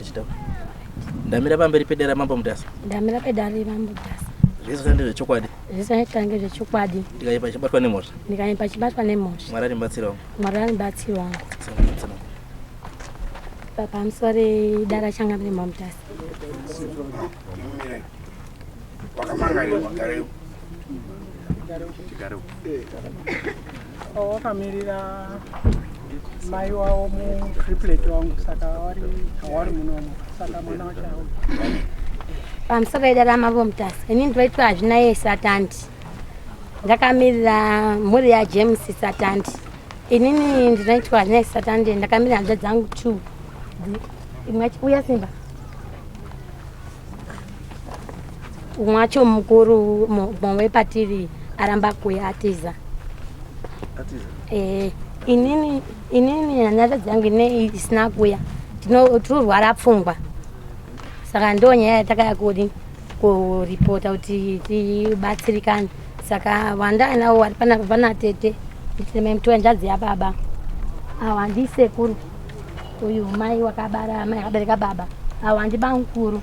ndichida. Ndamira pamberi pedare ramambo Mutasa. Ndamira pedare ramambo Mutasa. Zvese zvandiri zvechokwadi. Zvese zvange zvechokwadi. Ndikaipa chibatwa nemhosva. Ndikaipa chibatwa nemhosva. Mwari andibatsirawo. Mwari andibatsirawo. Pamusoro dara changamire mambo Mutasa. Wakamangarirwa garewo. Wakamirira mai wavo mutriplet wangu saka wari hawari munomo saka mwana wacho hauyi. Pamusoro idara mambo Mutasa. Ini ndinoitwa Hazvinaye Satandi. Ndakamirira mhuri yaJames Satandi. Inini ndinoitwa Hazvinaye Satandi ndakamirira hanzvadzi dzangu 2. Imwe uya Simba. Umwe wacho mukuru mumwe wepatiri aramba kuya atiza. Atiza? Eh, inini inini hanzvadzi yangu ine isina kuya tinorwara pfungwa saka ndo nyaya yatakaya kudi kuripota kuti tibatsirikane saka wandanawo wari panapa pana tete mtuwa hanzvadzi yababa awa ndisekuru uyu mai wakabara mai akabereka baba awa ndi bamukuru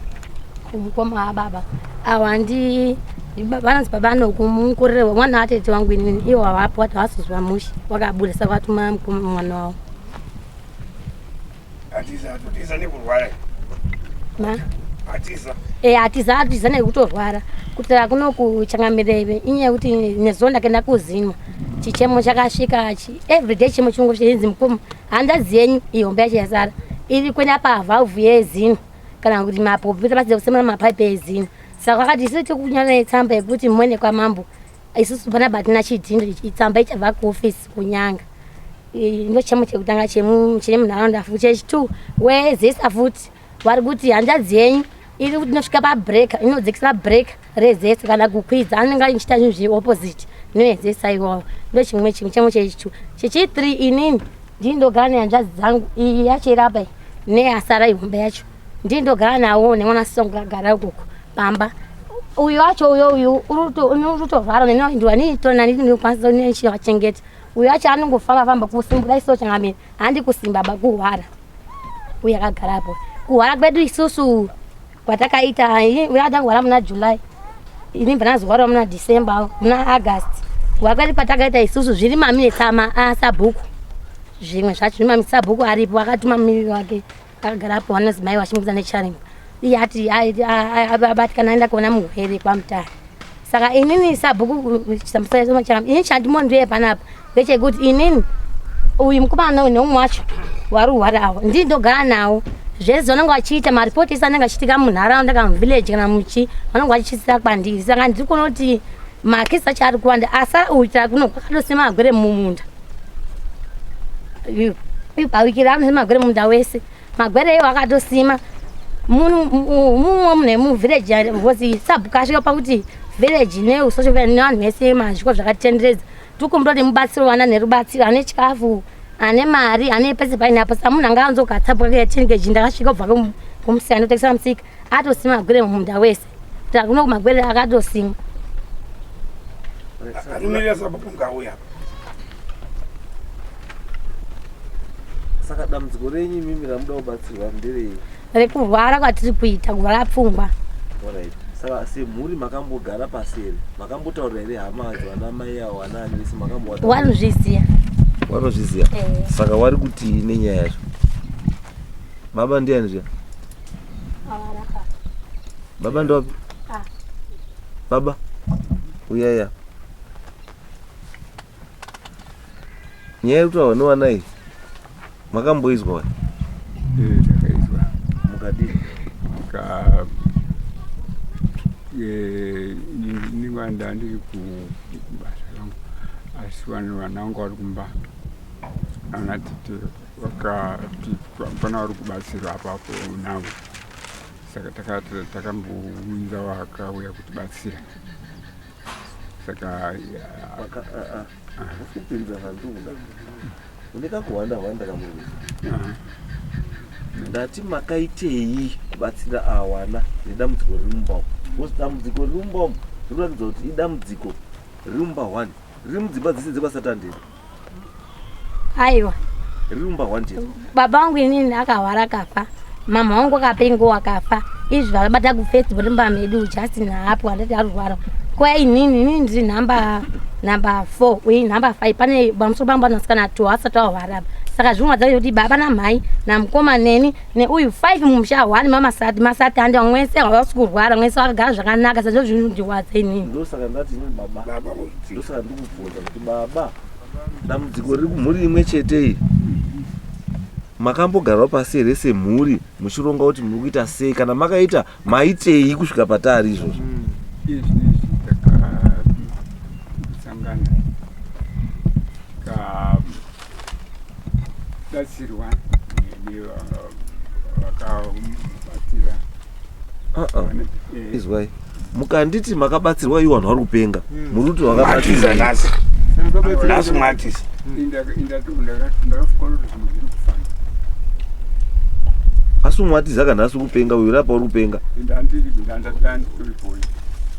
mukoma wababa awa ndi vanonzi baba nokumukurire mwana watete wangu inini iwo havapo wati havasozwa mushe wakabuda saka watuma mukoma mwana wavo Atiza atotiza nekurwara. Ma? Atiza. Eh, atiza atiza nekutorwara. Kutira kuno kuchangamire inyaya yekuti nezuro ndakaenda kuzinwa. Chichemo chakasvika chi everyday chemo chinongo chinzi mukoma hanzvadzi yenyu ihombe yacho yasara iri kuenda pavalve yezino kana kuti mapopi tabatidza kusemera mapaipi ezino saka vakati isu tikunyora tsamba yekuti muende kwamambo isusu panapa hatina chidhindo tsamba ichabva kuofisi kunyanga ndochemo chekutanga chiri munharaunda futi chechitu wezesa futi vari kuti hanzvadzi yenyu iri kuti inosvika pabreak inodzikisa break rezesa kana kukwidza anenge achiita zvinhu zviri opposite noezesa iwawo ndochimwe chimwe chemo chechitu chechi3 inini ndini ndogara nehanzvadzi dzangu iyi yacho irapa iyi neyasara ihombe yacho ndini ndogara nawo nemwana sisi wangu agara ukoko pamba uyu wacho uyo uyu uri kutorwara neniwandiwanitona uyu acho anongofamba famba kusimba dai so changamire handi kusimba ba kuhwara uyu akagarapo kuhwara kwedu isusu kwatakaita uyu akatanga muna July ini bva ndazorwara muna December muna August kuhwara kwedu kwatakaita isusu zviri maminetsa asabhuku zvimwe zvacho zviri maminetsa sabhuku aripo akatuma mumiriri wake akagarapo vanozi mai vachimukudza necharimba iye ati abatikana aenda kuona murwere kwamutare saka inini sabhuku ini chandimondeye panapa ndechekuti inini uyu mukomana uyu neumwe wacho wari awo ndini ndogara nawo zvese zvanenge vachiita maripoti ese anenge achiitika munharaunda kana muvillage kana muchi vanenge vachichiisira kwandiri saka ndiri kuona kuti makesi acho ari kuwanda asi uita kuno kwakatosima magwere mumunda pawikira anosima magwere mumunda wese magwere iwo akatosima mumwe mune muvillage because sabhuku asvika pakuti village neusocial nevanhu vese mazviko zvakatitenderedza tikumbira kuti mubatsiro vana nerubatsiro ane chikafu ane mari ane pese paine apo sa munhu anga anzokatsabwa ke 10 kg ndakasvika kubva kumusika ndotengesa musika atosima magwere mumunda wese takuno kumagwere akatosimwa Anomirira sabhuku ngauya. Saka dambudziko renyu imimi ramuda kubatsirwa nderei? Rekurwara kwatiri kuita kurwara pfungwa. Alright. Saka semhuri makambogara pasi here? Makambotaurira here hama vana mai avo vana ani vese makambowata? Vanozviziya. Vanozviziya. Eh. Saka wari kutii nenyaya yacho? Baba ndiani zviya? Baba ndopi? Ah. Baba. Uyaya. Nyaya yekutaurwa newana iyi makamboizwa wani? Eh, takaizwa. Mukadii? Ka eh, ningwa ndandiri kubasa kangu asi vanhu vana vangu vari kumba ana tete vakati pana vari kubatsirwa apapo navo saka takambounza vakauya kutibatsira saka kupinza zvandikuda une kakuhwanda hwanda kamunhu ndati makaitei kubatsira awana nedambudziko riri mumba umu because dambudziko riri mumba umu rinoratidza kuti idambudziko riri mumba one riri mudzimba dzese dzekwaSatandeni Aiwa. Riri mumba one chete. Baba vangu inini akahwara akafa. Mama wangu akapengo akafa. Izvi vabata kufestival mumba medu Justin haapo handati arurwara. Kwa inini inini ndiri nhamba number 4 uye number 5 pane pamusoro pangu panosikana 2 asati ahwara. Saka zvinorwadza kuti baba namhai namukoma neni neuyu 5 mumusha 1 mamasati masati handi vamwe wese havasi kurwara mwese vakagara zvakanaka saka zvinondirwadza inini. Ndosaka ndati ini baba. Ndosaka ndikubvunza kuti baba dambudziko riri kumhuri imwe chete iyi makambogarawo pasi here semhuri muchironga kuti muri kuita sei kana makaita maitei kusvika patari izvozvo Izvi takasangana tikabatsirwa nevakabatsira. Izwai mukanditi makabatsirwa iwo vanhu vari kupenga muri kuti Mwatiza vakabatsirwa nhasi. Nhasi mwatiza. Ndakafunga kuti zvinhu zviri kufamba. Asi umwatiza ka nhasi uri kupenga uyu rapa uri kupenga. Ndanditoripoyi.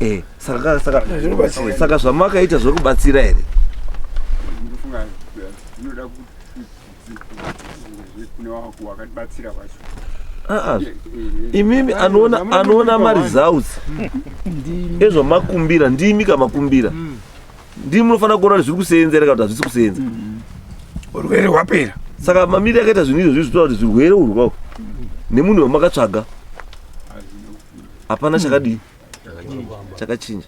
Eh, saka saka Zvinobatsira. Saka zvamakaita zvekubatsira here? Ndinofunga zvinoda kuti kune wakatibatsira kwacho. Aa, imimi anoona maresults ezvamakumbira ndimi kamakumbira ndimi munofanira kuona kuti zviri kuseenzera kana kuti hazvisi kuseenza. Urwere hwapera. Saka mamiri akaita zvinhu izvozvi zvinotaura kuti zvirwere urwa nemunhu wamakatsvaga hapana chakadii chakachinja.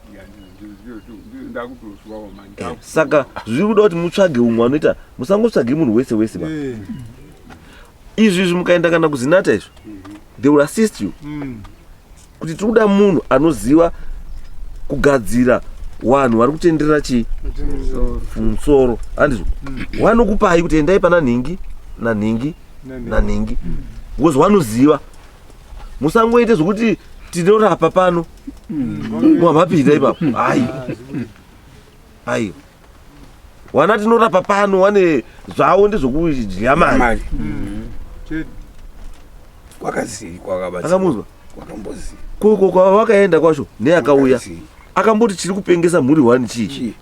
Ndakutoswawo manje. Saka zviri kuda kuti mutsvage umwe anoita, musangotsvage munhu wese wese ba. Izvi izvi mukaenda kana kuZinata izvo they will assist you kuti tiri kuda munhu anoziva kugadzira vanhu vari kutenderera chii musoro, handizvo? Wanokupai kuti endai pana nhingi nanhingi nanhingi because wanoziva. Musangoite zvokuti tinorapa pano mwamapinda ipapo. Hai, aiwa, wana tinorapa pano wane zvavo ndezvokudya mari. Mari. Kwakazii kwakabatsira. Akamunzwa. Kwakambozii. Koko kwavakaenda kwacho neakauya Kwakazii. akamboti chiri kupengesa mhuri hwani chii? Chii?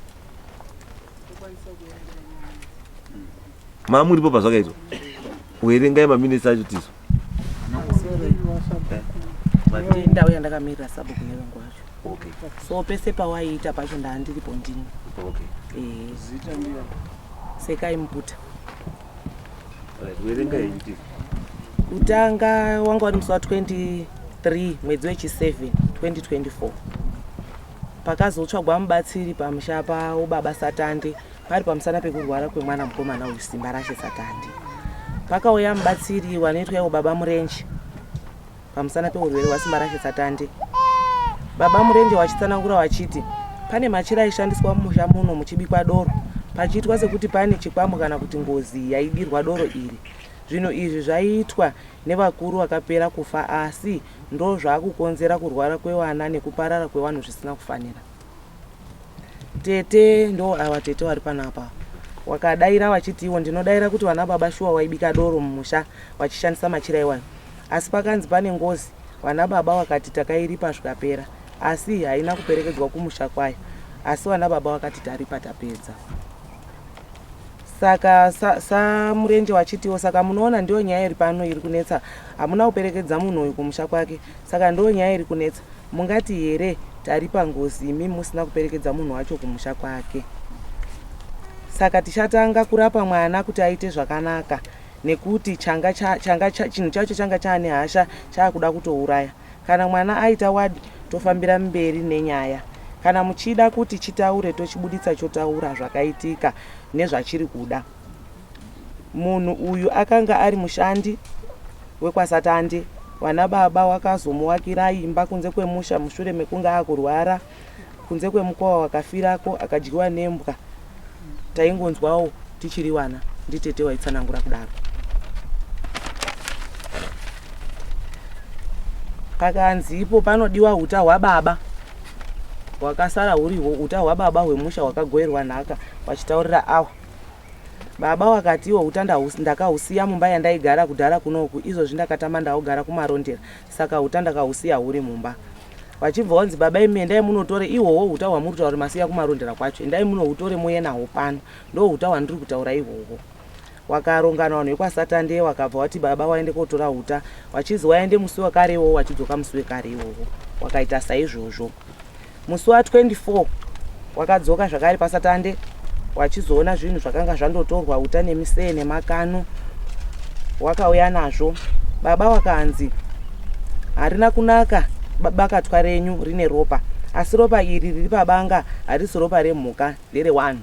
Mamuripo pazvakaitwa, werengai maminitsi acho tizo. Ndauya ndakamirira sabhuku nevengu wacho. Okay. So pese pawaiita pacho ndaandiripo ndini. Okay. Eh, Sekai Muputa. Right, werengai henyu tizo. Kutanga wanga wari musi wa23 mwedzi wechi7 2024 pakazotsvagwa mubatsiri pamusha pavo baba Satande pari pamusana pekurwara kwemwana mukomana uyu Simba Rashe Satande. Pakauya mubatsiri wanoitwa iwo baba Murenje pamusana peurwere hwaSimba Rashe Satande. Baba Murenje wachitsanangura wachiti pane machira aishandiswa mumusha muno muchibikwa doro pachiitwa sekuti pane chikwambo kana kuti ngozi yaidirwa doro iri. Zvinhu izvi zvaiitwa nevakuru vakapera kufa asi ndo zvaakukonzera kurwara kwevana nekuparara kwevanhu zvisina kufanira. Tete ndo ava tete vari panapa wakadaira wachiti iwo ndinodaira kuti vana baba shuwa waibika doro mumusha wachishandisa machira iwayo, asi pakanzi pane ngozi vana baba wakati takairipa zvikapera, asi haina kuperekedzwa kumusha kwayo, asi vana baba wakati taripa tapedza. Saka saMurenje sa wachitiwo saka munoona ndiyo nyaya iri pano iri kunetsa, hamuna kuperekedza munhu uyu kumusha kwake, saka ndiyo nyaya iri kunetsa. Mungati here taripa ngozi imi musina kuperekedza munhu wacho kumusha kwake? Saka tichatanga kurapa mwana kuti aite zvakanaka nekuti changa changa chinhu chacho changa chaane hasha chaakuda kutouraya. Kana mwana aita wadi tofambira mberi nenyaya. Kana muchida kuti chitaure tochibuditsa chotaura zvakaitika nezvachiri kuda. Munhu uyu akanga ari mushandi wekwaSatande. Vana baba wakazomuwakira imba kunze kwemusha mushure mekunge akurwara kunze kwemukova wakafirako akadyiwa nembwa. Taingonzwawo tichiri vana nditete waitsanangura kudaro. Pakanzi ipo panodiwa uta hwababa hwakasara hurihwo uta hwababa hwemusha hwakagoerwa nhaka wachitaurira awa. Baba wakati iwo uta ndakahusiya mumba yandaigara kudhara kunoku izvozvi ndakatama ndaugara kuMarondera saka uta ndakahusiya huri mumba. Vachibva wanzi baba imi endai munotore ihwohwo uta hwamuri kutaura kuti masiya kuMarondera kwacho, endai munohutore muuye nahwo pano, ndo uta hwandiri kutaura ihwohwo. Wakarongana vanhu vekwaSatande wakabva wati baba waende kotora uta wachizi waende musi wekare iwowo wachidzoka musi wekare iwowo. Wakaita saizvozvo. Musi wa 24 wakadzoka zvakare paSatande wachizoona zvinhu zvakanga zvandotorwa uta nemisee nemakano wakauya nazvo. Baba wakanzi harina kunaka bakatwa renyu rine ropa asi ropa iri riri pabanga harisi ropa remhuka nderewanhu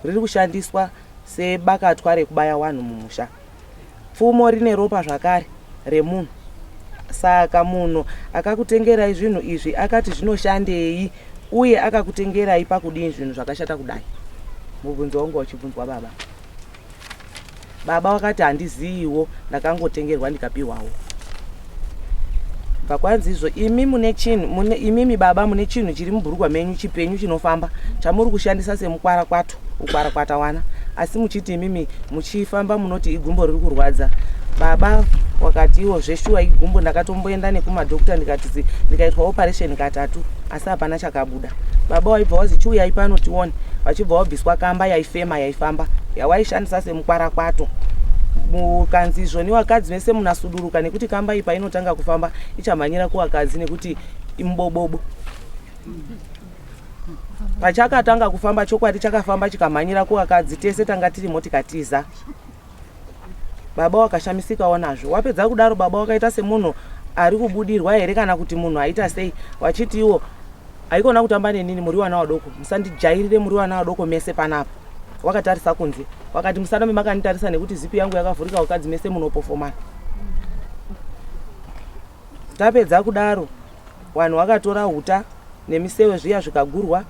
riri kushandiswa sebakatwa rekubaya wanhu mumusha. Pfumo rine ropa zvakare remunhu. Saka munhu akakutengerai zvinhu izvi akati zvinoshandei uye akakutengerai pakudii zvinhu zvakashata kudai? Mubvunzo wangu wachibvunzwa baba. Baba wakati handiziiwo ndakangotengerwa ndikapihwawo. Bva kwanzi izvo imi mune chinhu mune imimi baba mune chinhu chiri mubhurugwa menyu chipenyu chinofamba chamuri kushandisa semukwarakwato ukwarakwata wana asi muchiti imimi muchifamba munoti igumbo riri kurwadza baba wakati iwo zveshuwa igumbo ndakatomboenda nekumadhokta ndikati ndikaitwa operation katatu asi hapana chakabuda baba waibva wazi chiuyai pano tione vachibva wabviswa kamba yaifema yaifamba yawaishandisa semukwarakwato mukanzi izvoni wakadzi vese munasuduruka nekuti kamba iyi painotanga kufamba ichamhanyira kuwakadzi nekuti imubobobo pachakatanga kufamba chokwadi chakafamba chikamhanyira kuwakadzi tese tanga tirimo tikatiza Baba wakashamisikawo nazvo. Wapedza kudaro baba wakaita semunhu ari kubudirwa here kana kuti munhu aita sei wachiti iwo haikona kutamba nenini muri wana wadoko musandijairire muri wana wadoko mese panapa wakatarisa kunze wakati musarambe makanditarisa nekuti zipi yangu yakavhurika wakadzi mese munopofomana Tapedza kudaro wanhu wakatora uta nemisewe zviya zvikagurwa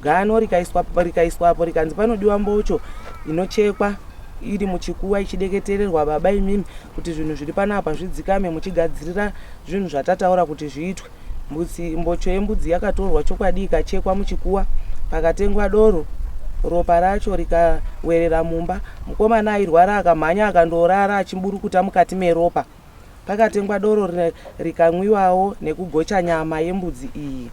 gano rikaiswa rikaiswapo rikanzi panodiwa mbocho inochekwa iri muchikuwa ichideketererwa baba imimi kuti zvinhu zviri panapa zvidzikame muchigadzirira zvinhu zvatataura kuti zviitwe. Mbudzi, mbocho yembudzi yakatorwa chokwadi ikachekwa muchikuwa pakatengwa doro ropa racho rikawerera mumba. Mukomana airwara akamhanya akandorara achiburukuta mukati meropa. Pakatengwa doro rikanwiwawo nekugocha nyama yembudzi iyi.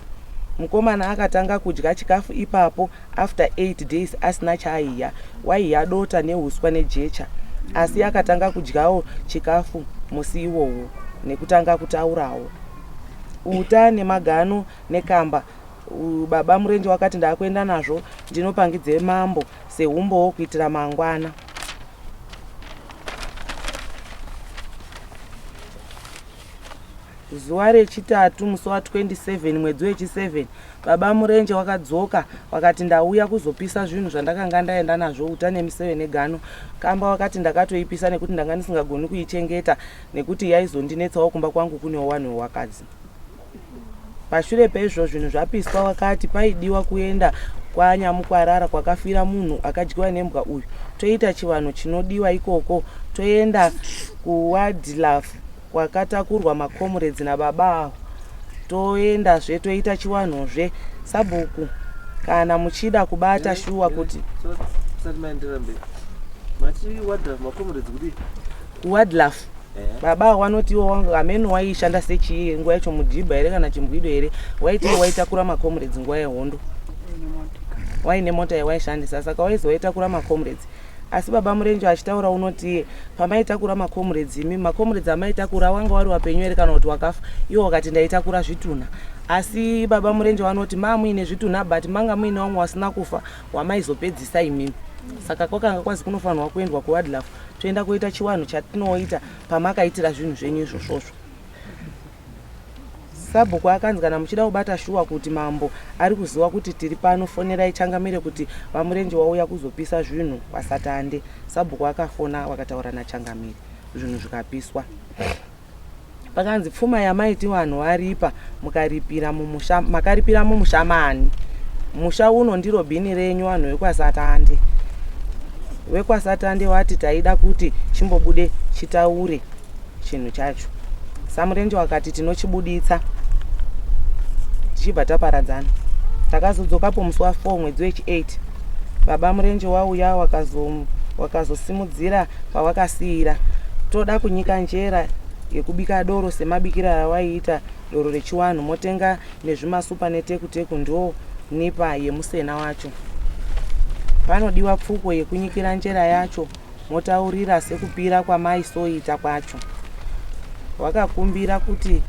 Mukomana akatanga kudya chikafu ipapo after 8 days asina chaaiya. Waiya dota nehuswa nejecha. Asi akatanga kudyawo chikafu musi iwowo nekutanga kutaurawo. Uta nemagano nekamba baba Murenje wakati ndakuenda nazvo ndinopangidze mambo sehumbowo kuitira mangwana. Zuva rechitatu musi wa 27 mwedzi wechi7 baba Murenje wakadzoka wakati ndauya kuzopisa zvinhu zvandakanga ndaenda nazvo uta nemiseve negano. Kamba wakati ndakatoipisa nekuti ndanga ndisingagoni kuichengeta nekuti yaizondinetsawo kumba kwangu kunewo wanhu wewakadzi. Pashure pezvo zvinhu zvapiswa wakati paidiwa kuenda kwaNyamukwarara kwakafira munhu akadyiwa nembwa uyu toita chivanhu chinodiwa ikoko toenda kuWadlaf kwakatakurwa makomuredzi nababa avo toendazve toita chiwanhuzve sabhuku kana muchida kubata shuwa kuti kuWadlaf Baba avo vanoti iwo wangu hameno waiishanda sechii nguva yacho mudhibha here kana chimbwido here waiti iwo waitakura macomrades nguva yehondo waine mota yawaishandisa saka waizi waitakura macomrades asi baba murenje achitaura unoti iye pamaitakura macomrades imi macomrades amaitakura wanga wari wapenyu here kana kuti wakafa iwo wakati ndaitakura zvitunha asi baba murenje vanoti maa muine zvitunha but manga muine wamwe wasina kufa wamaizopedzisa imimi saka kwakanga kwazi kunofanirwa kuendwa kuwadlaf toenda koita chiwanhu chatinoita pamakaitira zvinhu zvenyu izvozvozvo sabhuku akanzi kana muchida kubata shuwa kuti mambo ari kuziva kuti tiri pano fonerai changamire kuti vamurenje wauya kuzopisa zvinhu kwasatande sabhuku akafona wakataura nachangamire zvinhu zvikapiswa Pakanzi pfuma yamaiti vanhu varipa mukaripira mumusha makaripira mumusha maani? Musha uno ndiro bhini renyu vanhu vekwaSatande. VekwaSatande wati taida kuti chimbobude chitaure chinhu chacho. Samurenje wakati tinochibuditsa tichibva taparadzana. Takazodzokapo musi wa 4 mwedzi wechi 8. Baba Murenje wauya wakazosimudzira pawakasiira. Toda kunyika njera yekubika doro semabikiro awaiita doro rechiwanhu motenga nezvimasupa neteku teku ndo nipa yemusena wacho. Panodiwa pfuko yekunyikira njera yacho. motaurira sekupira kwamaisoita kwacho. Wakakumbira kuti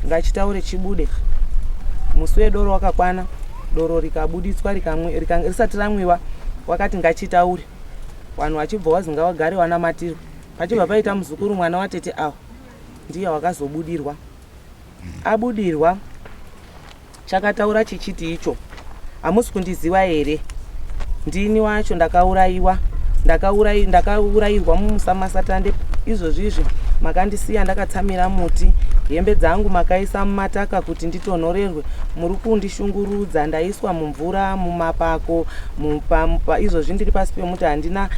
ngachitaure chibude. Musi wedoro wakakwana, doro rikabuditswa risati ramwiwa, wakati ngachitaure. Vanhu vachibva wazi ngawagare wanamatirwe. Pachibva paita muzukuru mwana watete awa ndiye wakazobudirwa. Abudirwa Chakataura chichiti icho, Hamusi kundiziva here? Ndini wacho ndakauraiwa, ndakaurai, ndakaurairwa mumusamasatande izvozvi izvi makandisiya ndakatsamira muti, hembe dzangu makaisa mumataka kuti nditonhorerwe, muri kundishungurudza, ndaiswa mumvura, mumapako, mupa, mupa, izvozvi ndiri pasi pemuti handina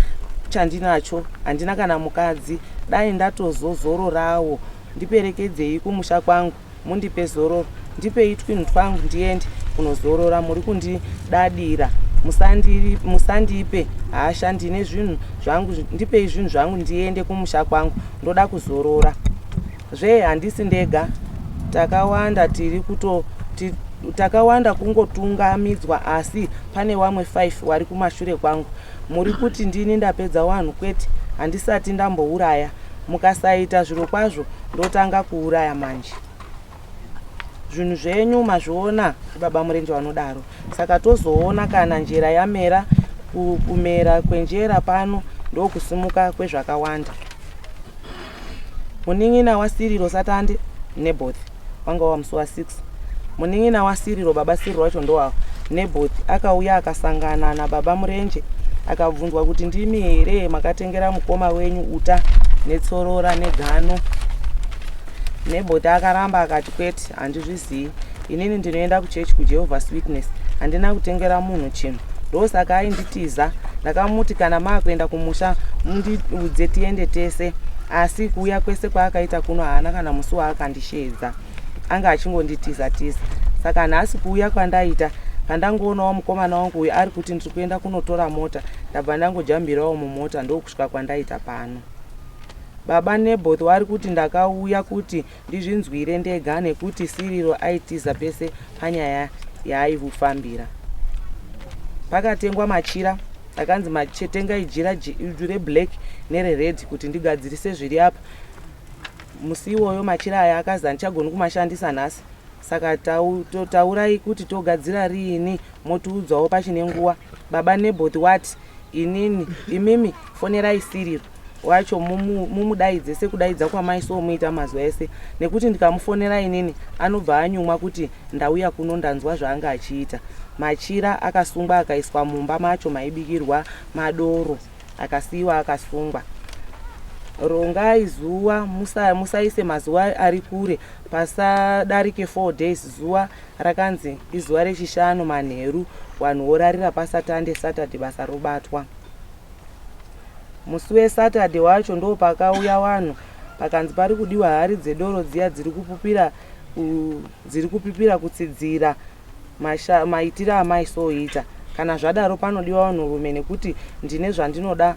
chandinacho, handina kana mukadzi, dai ndatozozororawo, ndiperekedzei kumusha kwangu. Mundipe zororo ndipei twinhu twangu ndiende kunozorora muri kundidadira musandipe hasha ndine zvinhu zvangu ndipei zvinhu zvangu ndiende kumusha kwangu ndoda kuzorora zvee handisi ndega takawanda tiri kuto takawanda kungotungamidzwa asi pane wamwe 5 wari kumashure kwangu muri kuti ndini ndapedza wanhu kwete handisati ndambouraya Mukasaita zvirokwazvo ndotanga kuuraya manje. Zvinhu zvenyu mazviona baba Murenje vanodaro. Saka tozoona kana njera yamera kumera kwenjera pano ndokusimuka kwezvakawanda. Munin'ina waSiriro Satande Neboth wanga wava musi wa 6. Munin'ina waSiriro baba Siriro wacho ndowawa Neboth akauya akasangana nababa Murenje akabvunzwa kuti ndimi here makatengera mukoma wenyu uta netsorora negano. Neboth akaramba akati kwete handizvizii inini ndinoenda kuchechi kuJehovah's Witness handina kutengera munhu chinhu ndosaka ainditiza ndakamuti kana maakuenda kumusha mundiudze tiende tese asi kuuya kwese kwaakaita kuno haana kana musi waakandisheedza anga achingonditiza tiza saka nhasi kuuya kwandaita pandangoonawo mukomana wangu uyu ari kuti ndiri kuenda kunotora mota ndabva ndangojambirawo mumota ndokusvika kwandaita pano baba Neboth wari kuti ndakauya kuti ndizvinzwire ndega nekuti Siriro aitiza pese panyaya yaaifambira. Pakatengwa machira akanzi tengai jira reblack nerered kuti ndigadzirise zviri apa. Musi iwoyo machira aya akazi handichagoni kumashandisa nhasi saka taurai kuti togadzira riini motiudzawo pachine nguva. Baba Neboth wati Inini, imimi fonerai Cyril wacho mumudaidze sekudaidza kwamaisomuita mazuva ese nekuti ndikamufonera inini anobva anyumwa kuti ndauya kuno ndanzwa zvaanga achiita. Machira akasungwa akaiswa mumba macho maibikirwa madoro akasiiwa akasungwa. Rongai zuva musaise mazuva ari kure pasadarike 4 days zuva Rakanzi izuva rechishanu manheru wanhu worarira pasatande Saturday basa robatwa. Musi weSaturday wacho ndopakauya wanhu pakanzi pari kudiwa hari dzedoro dziya dziri kupupira dziri kupipira kutsidzira masha, maitiro amaisoita. Kana zvadaro panodiwa vanhurume nekuti ndine zvandinoda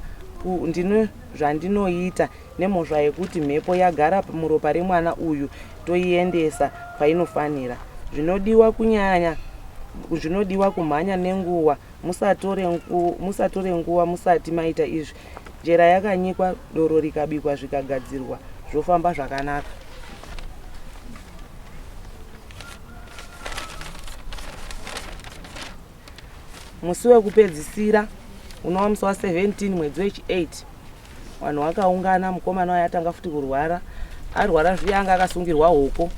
ndine zvandinoita Nemhosva yekuti mhepo yagara muropa remwana uyu toiendesa kwainofanira. Zvinodiwa kunyanya zvinodiwa kumhanya nenguva musatore musatore nguva musati maita izvi. Njera yakanyikwa doro rikabikwa zvikagadzirwa zvofamba zvakanaka. Musi wekupedzisira unova musi wa 17 mwedzi wechi 8 vanhu vakaungana mukomana waye atanga futi kurwara arwara zviya anga akasungirwa hoko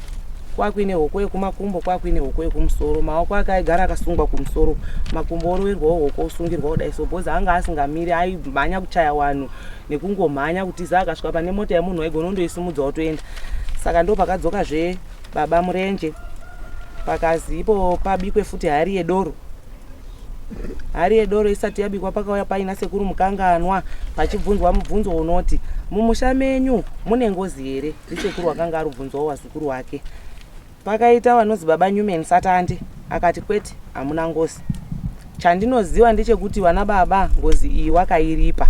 kwakuine hoko yekumakumbo kwakuine hoko yekumusoro maoko ake aigara akasungwa kumusoro makumbo oroverwawo hoko osungirwa kudai so bhozi anga asingamiri aimhanya kuchaya vanhu nekungomhanya kutiza akasvika pane mota yemunhu waigona kundoisimudza otoenda saka ndo pakadzoka zve baba murenje pakazi ipo pabikwe futi hari yedoro Hari yedoro isati yabikwa pakauya paina sekuru Mukanganwa pachibvunzwa mubvunzo unoti, Mumusha menyu mune ngozi here? Ndisekuru wakanga arubvunzawo wazukuru wake. Pakaita vanozi baba Newman Satande akati kwete hamuna ngozi. Chandinoziva ndechekuti vana baba ngozi iyi wakairipa.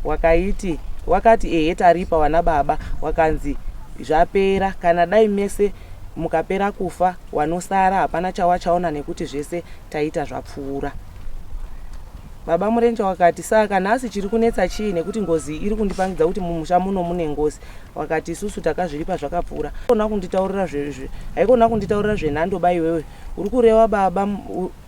Wakaiti wakati ehe taripa vana baba wakanzi zvapera kana dai mese mukapera kufa wanosara hapana chawachaona nekuti zvese taita zvapfuura. Baba Murenje wakati, Saka nhasi chiri kunetsa chii nekuti ngozi iyi iri kundipangidza kuti mumusha muno mune ngozi? Wakati, Isusu takazviripa zvakapfuura. Haikona kunditaurira zve, haikona kunditaurira zvenhando ba iwewe. Uri kurewa baba,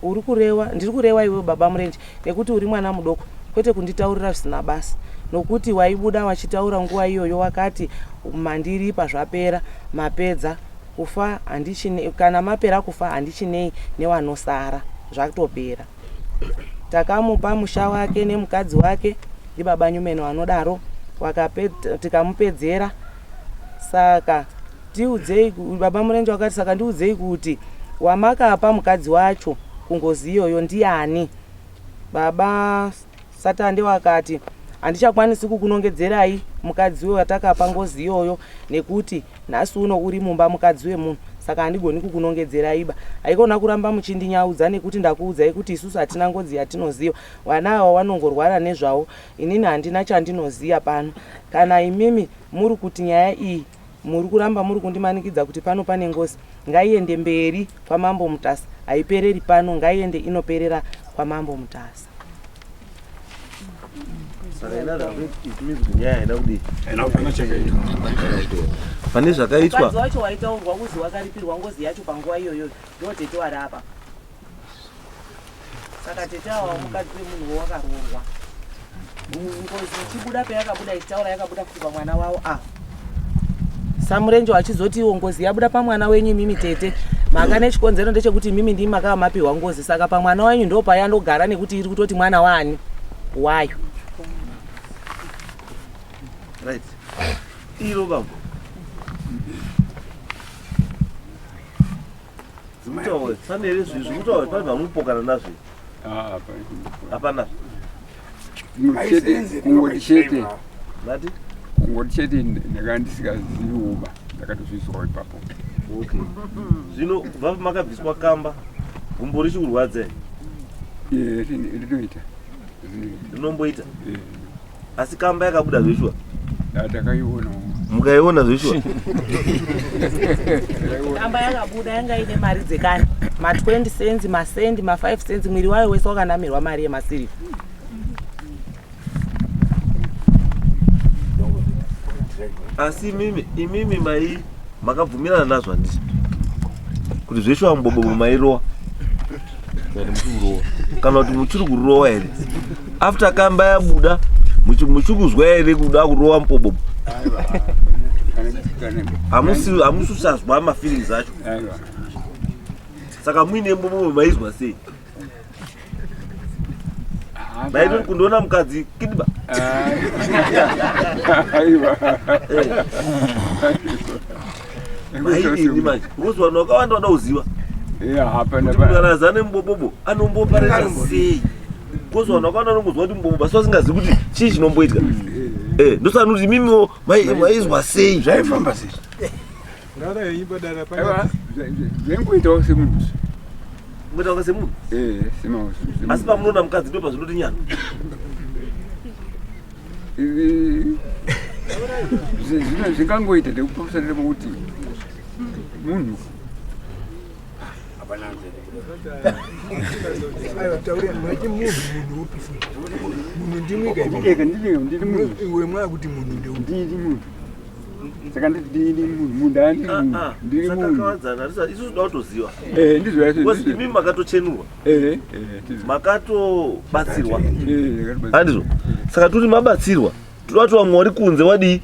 uri kurewa, ndiri kurewa iwewe baba Murenje nekuti uri mwana mudoko kwete kunditaurira zvisina basa. Nokuti waibuda wachitaura nguva iyoyo wakati mandiripa zvapera, mapedza kufa handichine, kana mapera kufa handichinei newanosara zvatopera. Takamupa musha wake nemukadzi wake ndibaba Nyumeno anodaro tikamupedzera saka tiudzei baba Murenje wakati saka ndiudzei kuti wamakapa mukadzi wacho kungozi iyoyo ndiani baba Satande wakati handichakwanisi kukunongedzerai mukadzi watakapa ngozi iyoyo nekuti Nhasi uno uri mumba mukadzi wemunhu saka handigoni kukunongedzerai ba. Haikona kuramba muchindinyaudza nekuti ndakuudzai kuti isusu hatina ngozi yatinoziva. Vana ava wanongorwara nezvavo inini handina chandinoziva pano. Kana imimi muri kuti nyaya iyi muri kuramba muri kundimanikidza kuti pano pane ngozi ngaiende mberi kwaMambo Mutasa haipereri pano ngaiende inoperera kwaMambo Mutasa. Saka in other words, it means kuti nyaya haina kudii? Pane zvakaitwa. Mukadzi wacho waitaurwa kuzi wakaripirwa ngozi yacho panguva iyoyo ndo tete wari apa. Saka tete awa mukadzi wemunhu wakaroorwa. Ngozi ichibuda payakabuda ichitaura yakabuda futi pamwana wavo ava. Samurenje wachizoti iwo ngozi yabuda pamwana wenyu imimi tete mhaka nechikonzero ndechekuti imimi ndimi makava mapiwa ngozi saka pamwana wenyu ndo payandogara nekuti iri kutoti mwana waani wayo. Right. Iro bambo. Zimutaure, pane here zvinhu zvimutaure pane vanopokana nazvo. Ah, hapana. Kungoti chete. Mati? Kungoti chete ndanga ndisikaziviwo ba ndakatozvizwawo ipapo. Okay. Zvino kubva makabviswa kamba gumbo richikurwadza here? Eh, rinoita. Rinomboita? Eh. Asi kamba yakabuda zveshuwa? Takaiona. Mukaiona zveshuwa? Kamba yakabuda yanga ine mari dzekani ma 20 cents, ma cent, ma 5 cents, mwiri wayo wese wakanamirwa mari yemasirivha. Asi imimi imimi mai makabvumirana nazvo handiti kuti zveshuwa mubobobo mairowa kana kuti muchiri kurowa here after kamba yabuda muchiri kuzwa here kuda kurowa mubobobo hamusi usazwa mafeelings acho saka muine mubobobo maizwa sei maitoti kundoona mukadzi kidiba maidini manje because vanhu vakawanda vada kuziva kuti munhu kana azane mubobobo anombopareta sei because vanhu vakawanda vanongozwa kuti mubobobo asi vasingazivi kuti chii chinomboitika eh, ndosaka kuti imimiwo maizwa sei zvaifamba sei Zvengoitawo semunhu. Ngoitawo semunhu? Eh, semawo. Asi pamunoona mukadzi ndo pazvinoti nyana. Zvino zvingangoita ndekupamusana pekuti munhu Aiwa taura mati munhu munhu upi futi? Munhu ndimwi ka ndiri munhu. Iwe mwakuti munhu ndeupi? Ndiri munhu. Saka ndiri munhu munhu andiri ah, munhu ah. ndiri munhu. Sakakawadzana isusu toda kutoziva. Eh ndizvo yacho. Because imi makatochenurwa. Eh eh Makatobatsirwa. Eh andizvo. Saka toti mabatsirwa. Toda kuti vamwe vari kunze wadii?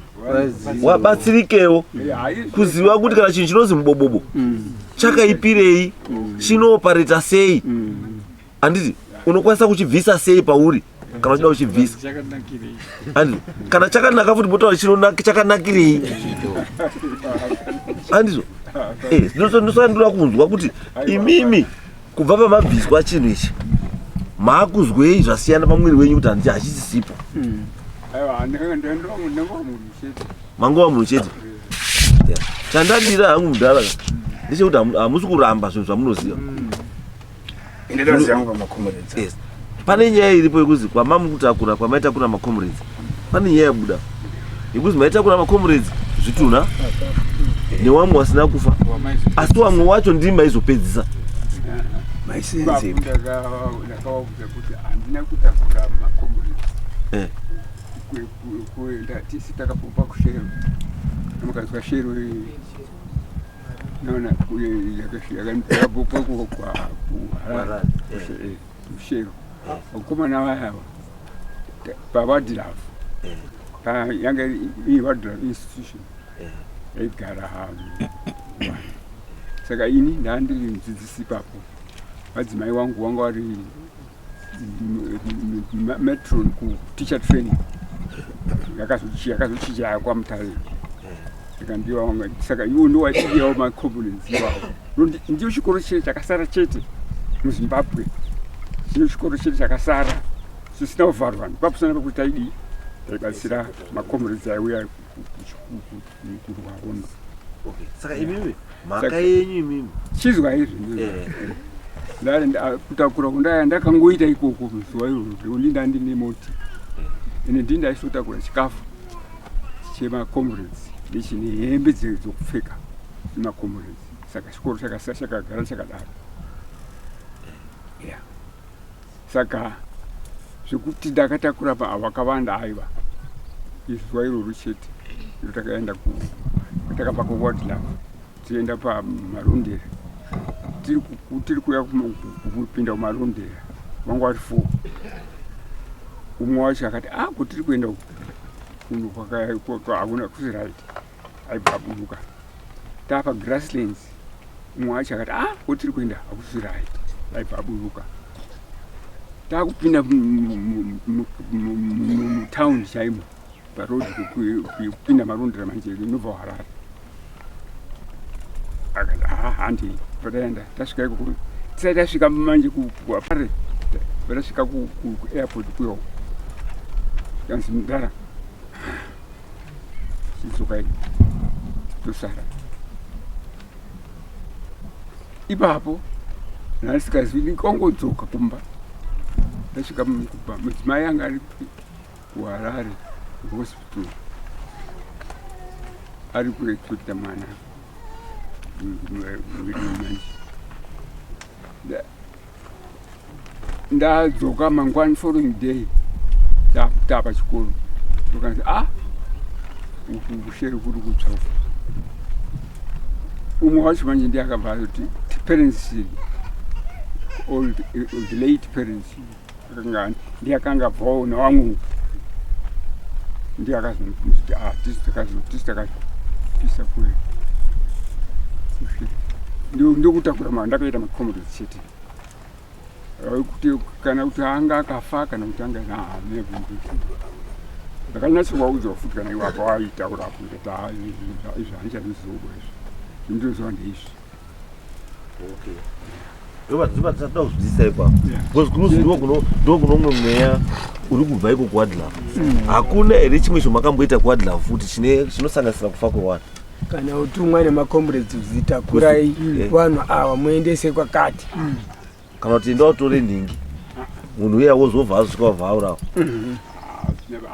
Wabatsirikewo. Kuziva kuti kana chinhu chinonzi mubobobo mm. chakaipirei, mm. chinoopareta sei. Mm. Anditi unokwanisa kuchibvisa sei pauri? kana uchida kuchibvisa andizvo kana chakanaka futi motaura chakanakirei andizvo eh, ndosaka ndoda kunzwa kuti imimi kubva pamabviswa chinhu ichi maakuzwei zvasiyana pamwiri wenyu kuti handiti hachisisipo hmm. mangova munhu chete chandadira hangu mudhara ndechekuti hamusi kuramba zvinhu zvamunoziva hmm. Yes. Pane nyaya iripo yekuzi kwamamukutakura kwamaitakura macomrades pane nyaya yabuda yekuzi maitakura macomrades zvitunha newamwe wasina kufa asi wamwe wacho ndimi maizopedzisa. Maisenzepi? Ndakavaudza kuti handina kutakura makomureti eh. Kuenda tisi takabva kushero mukanzwa shero naona yakabva kuharare kushero vakomana vaya pawadilove yanga iri wadilove institution yaigara vanhu saka ini ndaa ndiri mudzidzisi ipapo vadzimai wangu wanga vari metron kuteacher training yakazochinja kwamutare saka ndiwo wanga saka iwo ndiwo waidiyawo macomponents iwawo ndiyo chikoro chete chakasara chete muzimbabwe chino chikoro chete chakasara chisina kuvharwa ndipapusana pekuti taidii taibatsira macomrades aiuya kurwa hondo okay saka imimi mhaka yenyu imimi chizwa izvi eh. Kutakura kundaya ndakangoita ikoko zuva iroro ndi ndandine moti eh. ende ndii ndaisotakura chikafu chemacomrades nechine hembe dzokupfeka nemacomrades saka chikoro chakasa chakagara chakadaro yeah. Saka zvekuti ndakatakura vakawanda aiwa izuva iroro chete iro takaenda takabva kuwardlove tienda pamarondera tiri kuya kupinda kumarondera vanga vari four umwe wacho akati a ah, kutiri kuenda kuno hakuna kusi right aibva aburuka tapa grasslands umwe wacho akati a ah, kutiri kuenda hakusi right aibva aburuka takupinda mutown chaimo paroad kupinda marondera manje inobva harare akati haa handi pataenda tasvika ikoko tisati tasvika manje kuapare patasvika kuairport kuyo kanzi mudhara chidzokai tosara ipapo ndandisikazivi ndikongodzoka kumba ndasvika kumba mudzimai anga ari kuharare hospital ari kuexpecta mwana manje ndadzoka mangwani following day tapa chikoro ndokanzi a ah, uku kushere kuri kutsva uku umwe wacho manje ndiye akabva azoti parents old, the late parents akanga ndiye akanga abvawo navamwe ndiye akazoti ah tisi takazo tisi takapisa kure ndokutakura ma ndakaita macomrades chete kuti kana kuti anga akafa kana kuti anga ndakanyatsovaudzawo futi kana iwapo waitaura kuti izvi handichazvizivo izvi zvindinoziva ndeizvi okay ndopatisada kuzwisisa ipapo because kunozi ndo kuno umwe mweya uri kubva iko kuwadlove mm. hakuna here chimwe chomakamboita kuwadlove futi chinosanganisira kufa kwewanhu kana utumwa nemacomrades zitakurai mm. vanhu ava muendese kwakati mm. kana kuti enda utore nhingi munhu uya wozobva azosvika wabva aurawa mm-hmm.